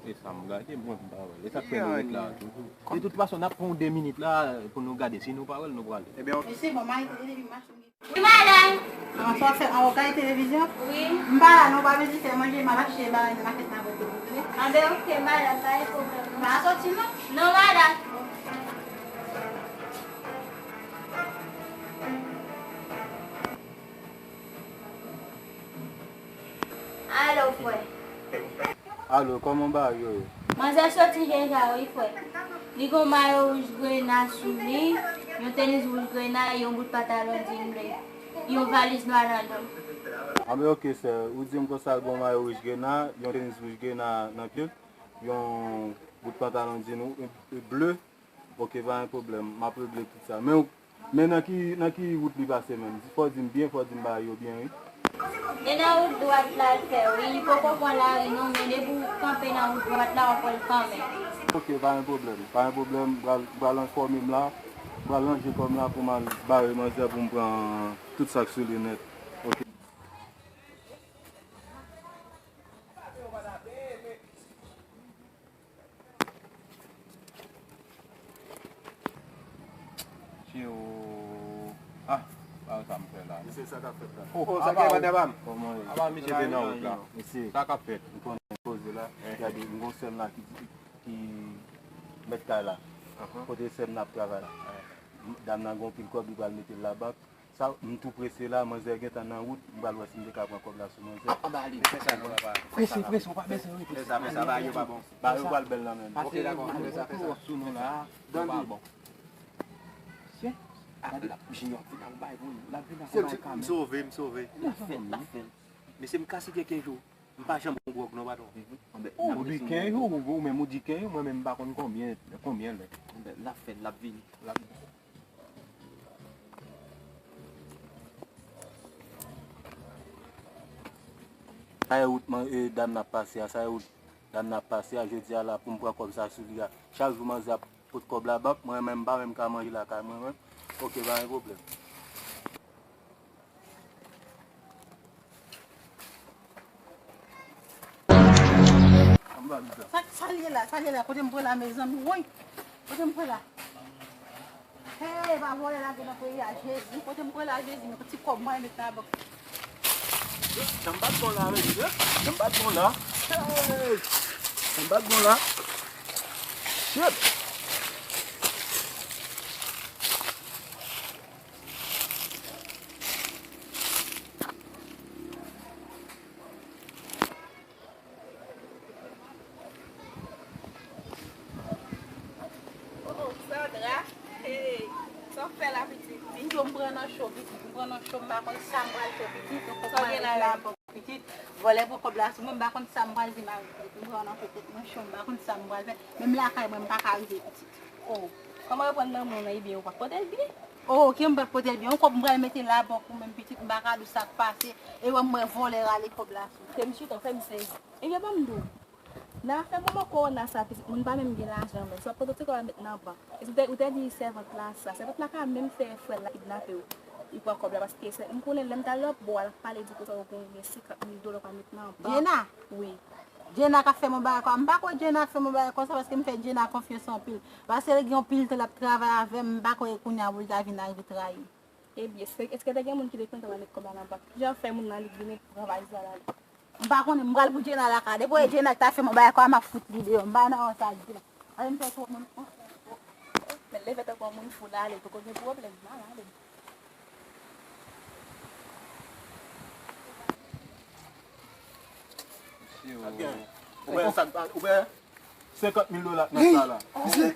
E sa m gade, mwen m pa wè l. E sa k fè nou ret la a toujou. De tout fason, n ap pran yon de minit la pou nou gade. Si nou pa wè l, nou prale. Ebyen, ok. Mesye, bon, m arete depi machin. Wi, madanm. An, sa w ap fè an, w ap gade televizyon? Wi. M pa la non, w pa bezwen fè manje, m ap achte bagay nan makèt la pou ou, silvouplè. Anben, ok, madanm, pa gen pwoblèm non. M pa soti non. Non, madanm. Alo, frè. Alo, kòman bagay yo ye? Manzè soti deja wi, frè. Li gon mayo wouj grena sou li, yon tenis wouj grena e yon bout pantalon djin ble. Yon valiz nwa nan do. Anben, oke, sè. Ou di m konsa l gon mayo wouj grena, yon tenis wouj grena nan pye l, yon bout pantalon djin wou-, ble. Oke, pa gen pwoblèm. M ap regle tout sa. Men, men nan ki, nan ki wout li pase menm? Fò w di m byen, fò w di m bagay yo byen, wi. E nan wout dwat la l fè, wi. Li poko pran lari non, men depi w kanpe nan wout dwat la, w ap wè l kanmenm. Oke, pa gen pwoblèm. Pa gen pwoblèm. M pral, m pral enfòme m la. M pral ranje kò m la pou m al bare manzè pou m pran tout sa k sou li nèt. Oke. Tchio. Ah, pa sa m fè la. Mesye, sa k ap fèt la? Oh, oh, sa ki ap fèt la, pa m? Kòman ye? Apa misye te nan wout la? Mesye, sa k ap fèt? M konnen koze la. Gade, m gon sè m la ki di, ki mèt kay la. Kote sè m nan ap travay. Dam nan gon pil kòb, li pral mete l labank. Sa, m tou prese la, manzè gentan nan wout, m pral wè si m te ka pran kòb la sou manzè. Anba li, fè sa non, papa. Prese, prese, ou pa bezwen rete. Fè sa, fè sa, bagay yo pa bon. Bagay yo pral bèl nan men nou. Pase, dakò, fè sa, fè sa. Sou nou la, yo pa bon. Gade, l ap vin, l ap vin ak bay pou nou. L ap vin ak bay kanmenm. M sove, m sove. L ap fè l, l ap fè l. Mesye, m kase kèk jou. M pa janm pran gwòg non, patwon. Ou di kenn jou, ou, ou menm ou di kenn jou, mwen menm m pa konn konbyen, konbyen lè. L ap fè l, l ap vini. L ap Sa e wout man, e, dam nan ap pase a, sa e wout dam nan ap pase a, jodi a la pou m pran kòb sa sou li a. Chak jou manzè ap pot kòb la bank, mwen menm m pa menm ka manje lakay mwen menm. Oke, pa gen pwoblèm. Sa, sa l ye la, sa l ye la, kote m pran la, mezanmi, woy, kote m pran la? Hey, pa vòlè lage nan peyi a, Jezi, kote m pran la, Jezi, men ti kòb mwen met nan bank. Jan m bat bon la, mesye, jan m bat bon la, hey, jan m bat bon la, shit. Oh, oh, Sandra, hey, sa w fè la, pitit? M di w m pran nan cho, pitit, m pran nan cho, m pa konn sa m pral fè, pitit. Sa w gen la menm? Pitit, vòlè pran kòb la sou mwen, m pa konn sa m pral di mari m, pitit. M pran nan cho, tèt mwen cho, m pa konn sa m pral fè. Menm lakay mwen, m pa ka rive, pitit. Oh, kòman yo pran nan men w nan, ebyen, ou pa t pote l byen? Oh, oke, m pa t pote l byen. Yon kòb m pral mete labank ou menm, pitit, m pa ka di w sa k pase. E wè m wè vòlè rale kòb la sou mwen. Te m chita, w fè m sezi. Ebyen, ban m di w. Nan afè moman kowona sa, pitit, moun pa menm gen lajan, men si w ap pote ti kòb la met nan bank. E si w te, ou te di sèvant la sa, sèvant la ka menm fè frè l la kidnape w. Li pran kòb la, paske se, m konnen lè m t al lòtbò a, l ap pale di konsa w gen senkant mil dola w ka met nan bank. Djena? Wi. Djena k ap fè m yon bagay konsa. M pa kwè Djena ap fè m yon bagay konsa, paske m fè Djena konfyans anpil. Paske l gen yon pil tan l ap travay avè m, m pa kwè kounye a pou l ta vin arive trayi m. Ebyen, se, èske te gen moun ki te kontan al met kòb la nan bank? Kijan fè moun nan li vini pran valiz la l ale? M pa konnen, m pral pou Djena lakay. Depi w wè Djena ki ta fè m yon bagay konsa, m ap fout li deyò. M pa nan sa di la. Ale m fè twò moun. Men leve tankou yon moun fou la, ale, poko gen pwoblèm, m al ale. Ou wè sa, ou wè? Senkant mil dola k nan sa la. Mesye,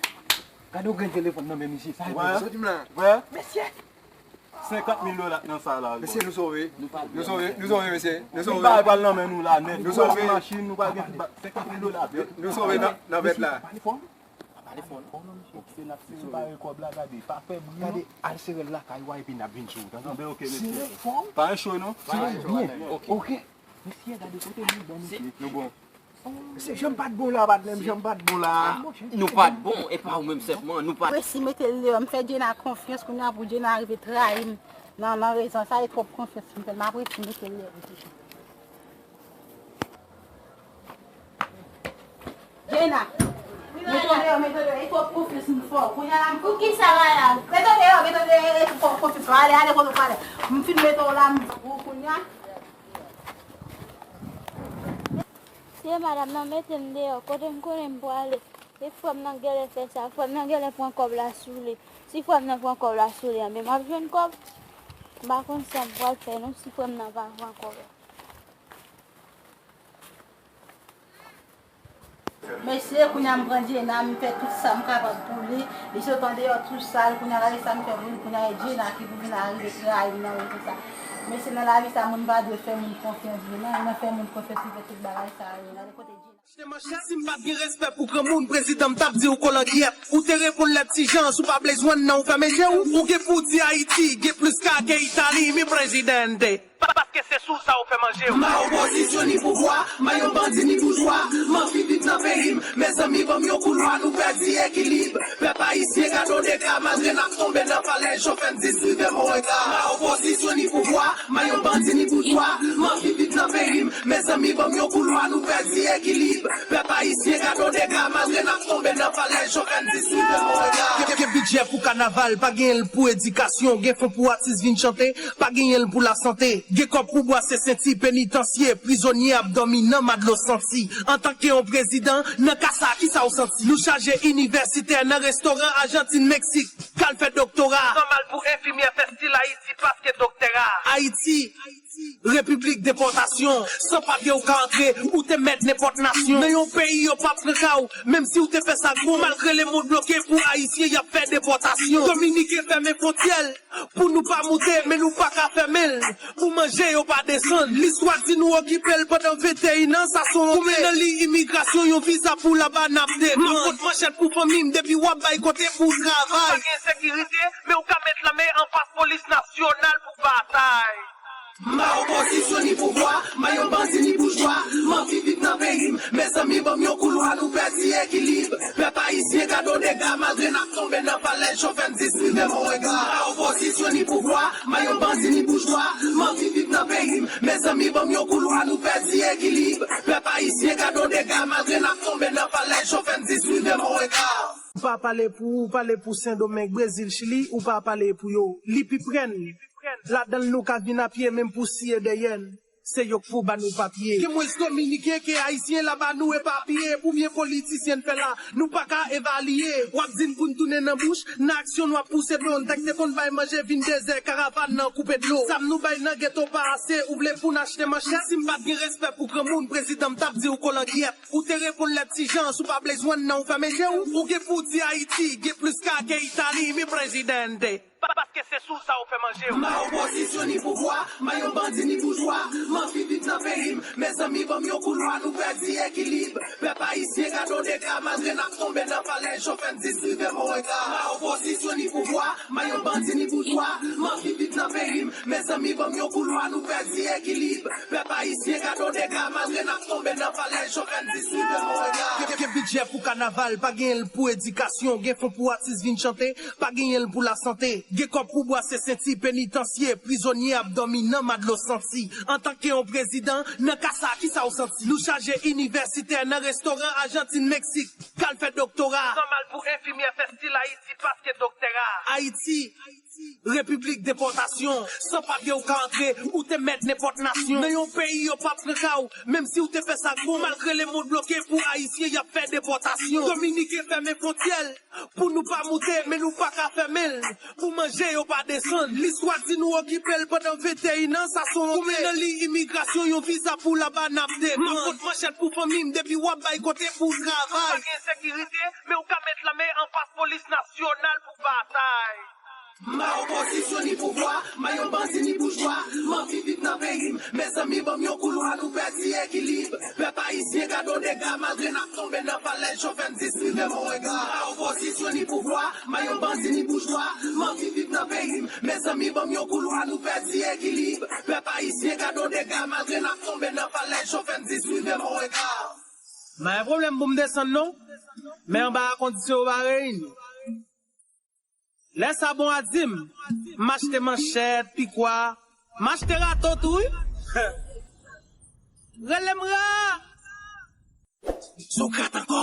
gade yon grenn telefòn nan men misye. Sa e vre. Wè? Mesye. Senkant mil dola k nan sa la. Mesye, nou sove. Nou sove, nou sove, mesye. Nou sove. Tout bagay pral nan men nou la nèt. Nou sove. Nou pral gen machin, nou pral gen tout ba-, senkant mil dola. Nou sove nan, nan vèt la. Pale fò. Pale fò, non? Fò n ap separe kòb la, gade. Pa fè bri, non. Gade, al sere l lakay ou a, epi n ap vin sou ou, tande? Anben, oke, mesye. Pa gen cho, non? Sere l byen. Oke. Mesye, gade kote nou bon, mesye. Nou bon. Se jan m pa t bon la, patnè m, jan m pa t bon la. Nou pa t bon, e pa ou menm sèlman, nou pa t. Resi mete l deyò, m fè Djena konfyans, kounye a pou Djena rive trayi m nan, nan rezon sa, e twòp konfyans m fè l, m ap resi mete l deyò. Djena, mete w deyò, mete w deyò, e twòp konfyans m fè w. Kounye a la, m pou ki sa la, la? Mete w deyò, mete w deyò, e twòp konfyans m fè w. Ale, ale, kote w prale. M fin mete w la, m di w kounye a. Tye madanm nan mete m deyò, kote m konnen m prale. E frè m nan genlè fè sa, frè m nan genlè pran kòb la sou li. Si frè m nan pran kòb la sou li, anben m ap jwenn kòb. M pa konn sa m pral fè non, si frè m nan pa pran kòb la. Mesye, kounye a m pran Djena, m fè tout sa m kapab pou li. Li sot andeyò tou sal, kounye a gade sa m fè pou li, kounye a e Djena ki pou vin arive trayi m nan ri konsa. Mesye, nan lavi sa, moun pa dwe fè moun konfyans vre non, e nan fè moun konfyans li fè tout bagay sa yo. Gade kote Djena. Achte manchèt, si m pa t gen respè pou granmoun, prezidan m t ap di w kolangyèt. Ou te reponn lèt ti jan, si w pa vle jwenn nan, ou fèmen je w. Ou gen pou w di Ayiti gen plis ka ke Itali, mi presidente. Pa-, paske se sou sa ou fè manje w. Ma opozisyon ni pouvwa, ma yon bandi ni boujwa. M anvi viv nan peyi m, mezanmi ban m yon koulwa, nou pèdi ekilib. Pèp ayisyen gad on dega, malgre n ap tonbe nan falèz, chofè n dis rive Morenga. Ma opozisyon ni pouvwa, ma yon bandi ni boujwa. M anvi viv nan peyi m, mezanmi ban m yon koulwa, nou pèdi ekilib. Pèp ayisyen gad on dega, malgre n ap tonbe nan falèz, chofè n dis rive Morenga. Gen, gen bidjè pou kanaval, pa genyen l pou edikasyon, gen fon pou atis vin chante, pa genyen l pou lasante. Gen kòb pou bwase senti, penitansye, prizonye ap dòmi nan madlo santi. Antanke yon prezidan, nan ka sa, kisa w santi? Nou chaje inivèsitè nan restoran Ajantin, Meksik, k al fè doktora. Sa mal pou enfimyè fè stil Ayiti paske doktè a. Ayiti, repiblik depòtasyon. San papye ou ka antre, ou te mèt nenpòt nasyon. Nan yon peyi yo p ap pran ka w, menm si w te fè sa gwo, malgre lemonn bloke pou Ayisyen, y ap fè depòtasyon. Dominiken fèmen fwontyè l pou nou pa moute, men nou pa ka fèmen l pou manje yo pa desann. Listwa di nou okipe l pandan venteyen an, sa se yon onte. Konbyen nan liy imigrasyon yon viza pou laba n ap defann? M ap pot manchèt pou fanmi m depi w ap bay kote pou w travay. Pa gen sekirite, men w ka met lame anfas polis nasyonal pou batay. Ma opozisyon ni pouvwa, ma yon bandi ni boujwa. M anvi viv nan peyi m, mezanmi ban m yon koulwa, nou pèdi ekilib. Pèp ayisyen gad on dega, malgre n ap tonbe nan falèz, chofè n dis rive Morenga. Ma opozisyon ni pouvwa, ma yon bandi ni boujwa. M anvi viv nan peyi m, mezanmi ban m yon koulwa, nou pèdi ekilib. Pèp ayisyen gad on dega, malgre n ap tonbe nan falèz, chofè n dis rive Morenga. Ou pa pale pou ou, ou pale pou Sendomeng, Brezil, Chili, ou pa pale pou yo. Li pi pre n. Ladan l nou ka vin apye, menm pou siye dèyè n. Se yo k pou ba nou papye. Gen mwens Dominiken ke Ayisyen laba nou epapiye. Pou byen politisyen n fè la, nou pa ka evalye. W ap di n pou n tounen nan bouch, nan aksyon n w ap pouse do n. Tèk te konn bay manje vin dezè, karavàn nan koupe dlo. Zam nou bay nan geto pa ase, ou vle pou n achte manchèt? Si m pa t gen respè pou granmoun, prezidan m t ap di w kolangyèt. Ou te reponn lèt ti jan, si w pa vle jwenn nan, ou fèmen je w. Ou gen pou w di Ayiti gen plis ka ke Itali, mi presidente. Pa-, paske se sou sa ou fè manje w. Ma opozisyon ni pouvwa, ma yon bandi ni boujwa. M anvi viv nan peyi m, mezanmi ban m yon koulwa, nou pèdi ekilib. Pèp ayisyen gad on dega, malgre n ap tonbe nan falèz, chofè n dis rive Morenga. Ma opozisyon ni pouvwa, ma yon bandi ni boujwa. M anvi viv nan peyi m, mezanmi ban m yon koulwa, nou pèdi ekilib. Pèp ayisyen gad on dega, malgre n ap tonbe nan falèz, chofè n dis rive Morenga. Gen, gen bidjè pou kanaval, pa genyen l pou edikasyon, gen fon pou atis vin chante, pa genyen l pou lasante. Gen kòb pou bwase senti, penitansye, prizonye ap dòmi nan madlo santi. Antanke yon prezidan, nan ka sa, kisa w santi? Nou chaje inivèsitè nan restoran Ajantin, Meksik, k al fè doktora. Sa mal pou enfimyè fè stil Ayiti paske doktè a. Ayiti, repiblik depòtasyon. San papye w ka antre, ou te mèt nenpòt nasyon. Nan yon peyi yo p ap pran ka w, menm si w te fè sa gwo, malgre lemonn bloke pou Ayisyen, y ap fè depòtasyon. Dominiken fèmen fwontyè l pou nou pa moute, men nou pa ka fèmen l pou manje yo pa desann. Listwa di nou okipe l pandan venteyen an, sa se yon onte. Konbyen nan liy imigrasyon yon viza pou laba n ap defann? M ap pot manchèt pou fanmi m depi w ap bay kote pou w travay. Pa gen sekirite, men w ka met lame anfas polis nasyonal pou batay. Ma opozisyon ni pouvwa, ma yon bandi ni boujwa. M anvi viv nan peyi m, mezanmi ban m yon koulwa, nou pèdi ekilib. Pèp ayisyen gad on dega, malgre n ap tonbe nan falèz, chofè n dis rive Morenga. Ma opozisyon ni pouvwa, ma yon bandi ni boujwa. M anvi viv nan peyi m, mezanmi ban m yon koulwa, nou pèdi ekilib. Pèp ayisyen gad on dega, malgre n ap tonbe nan falèz, chofè n dis rive Morenga. M pa gen pwoblèm pou m desann non, men anba a kondisyon yo pa reyini. Lè sa bon a di m, m achte manchèt, pikwa, m achte rato tou wi. Rele m Ra. Sokrat ankò.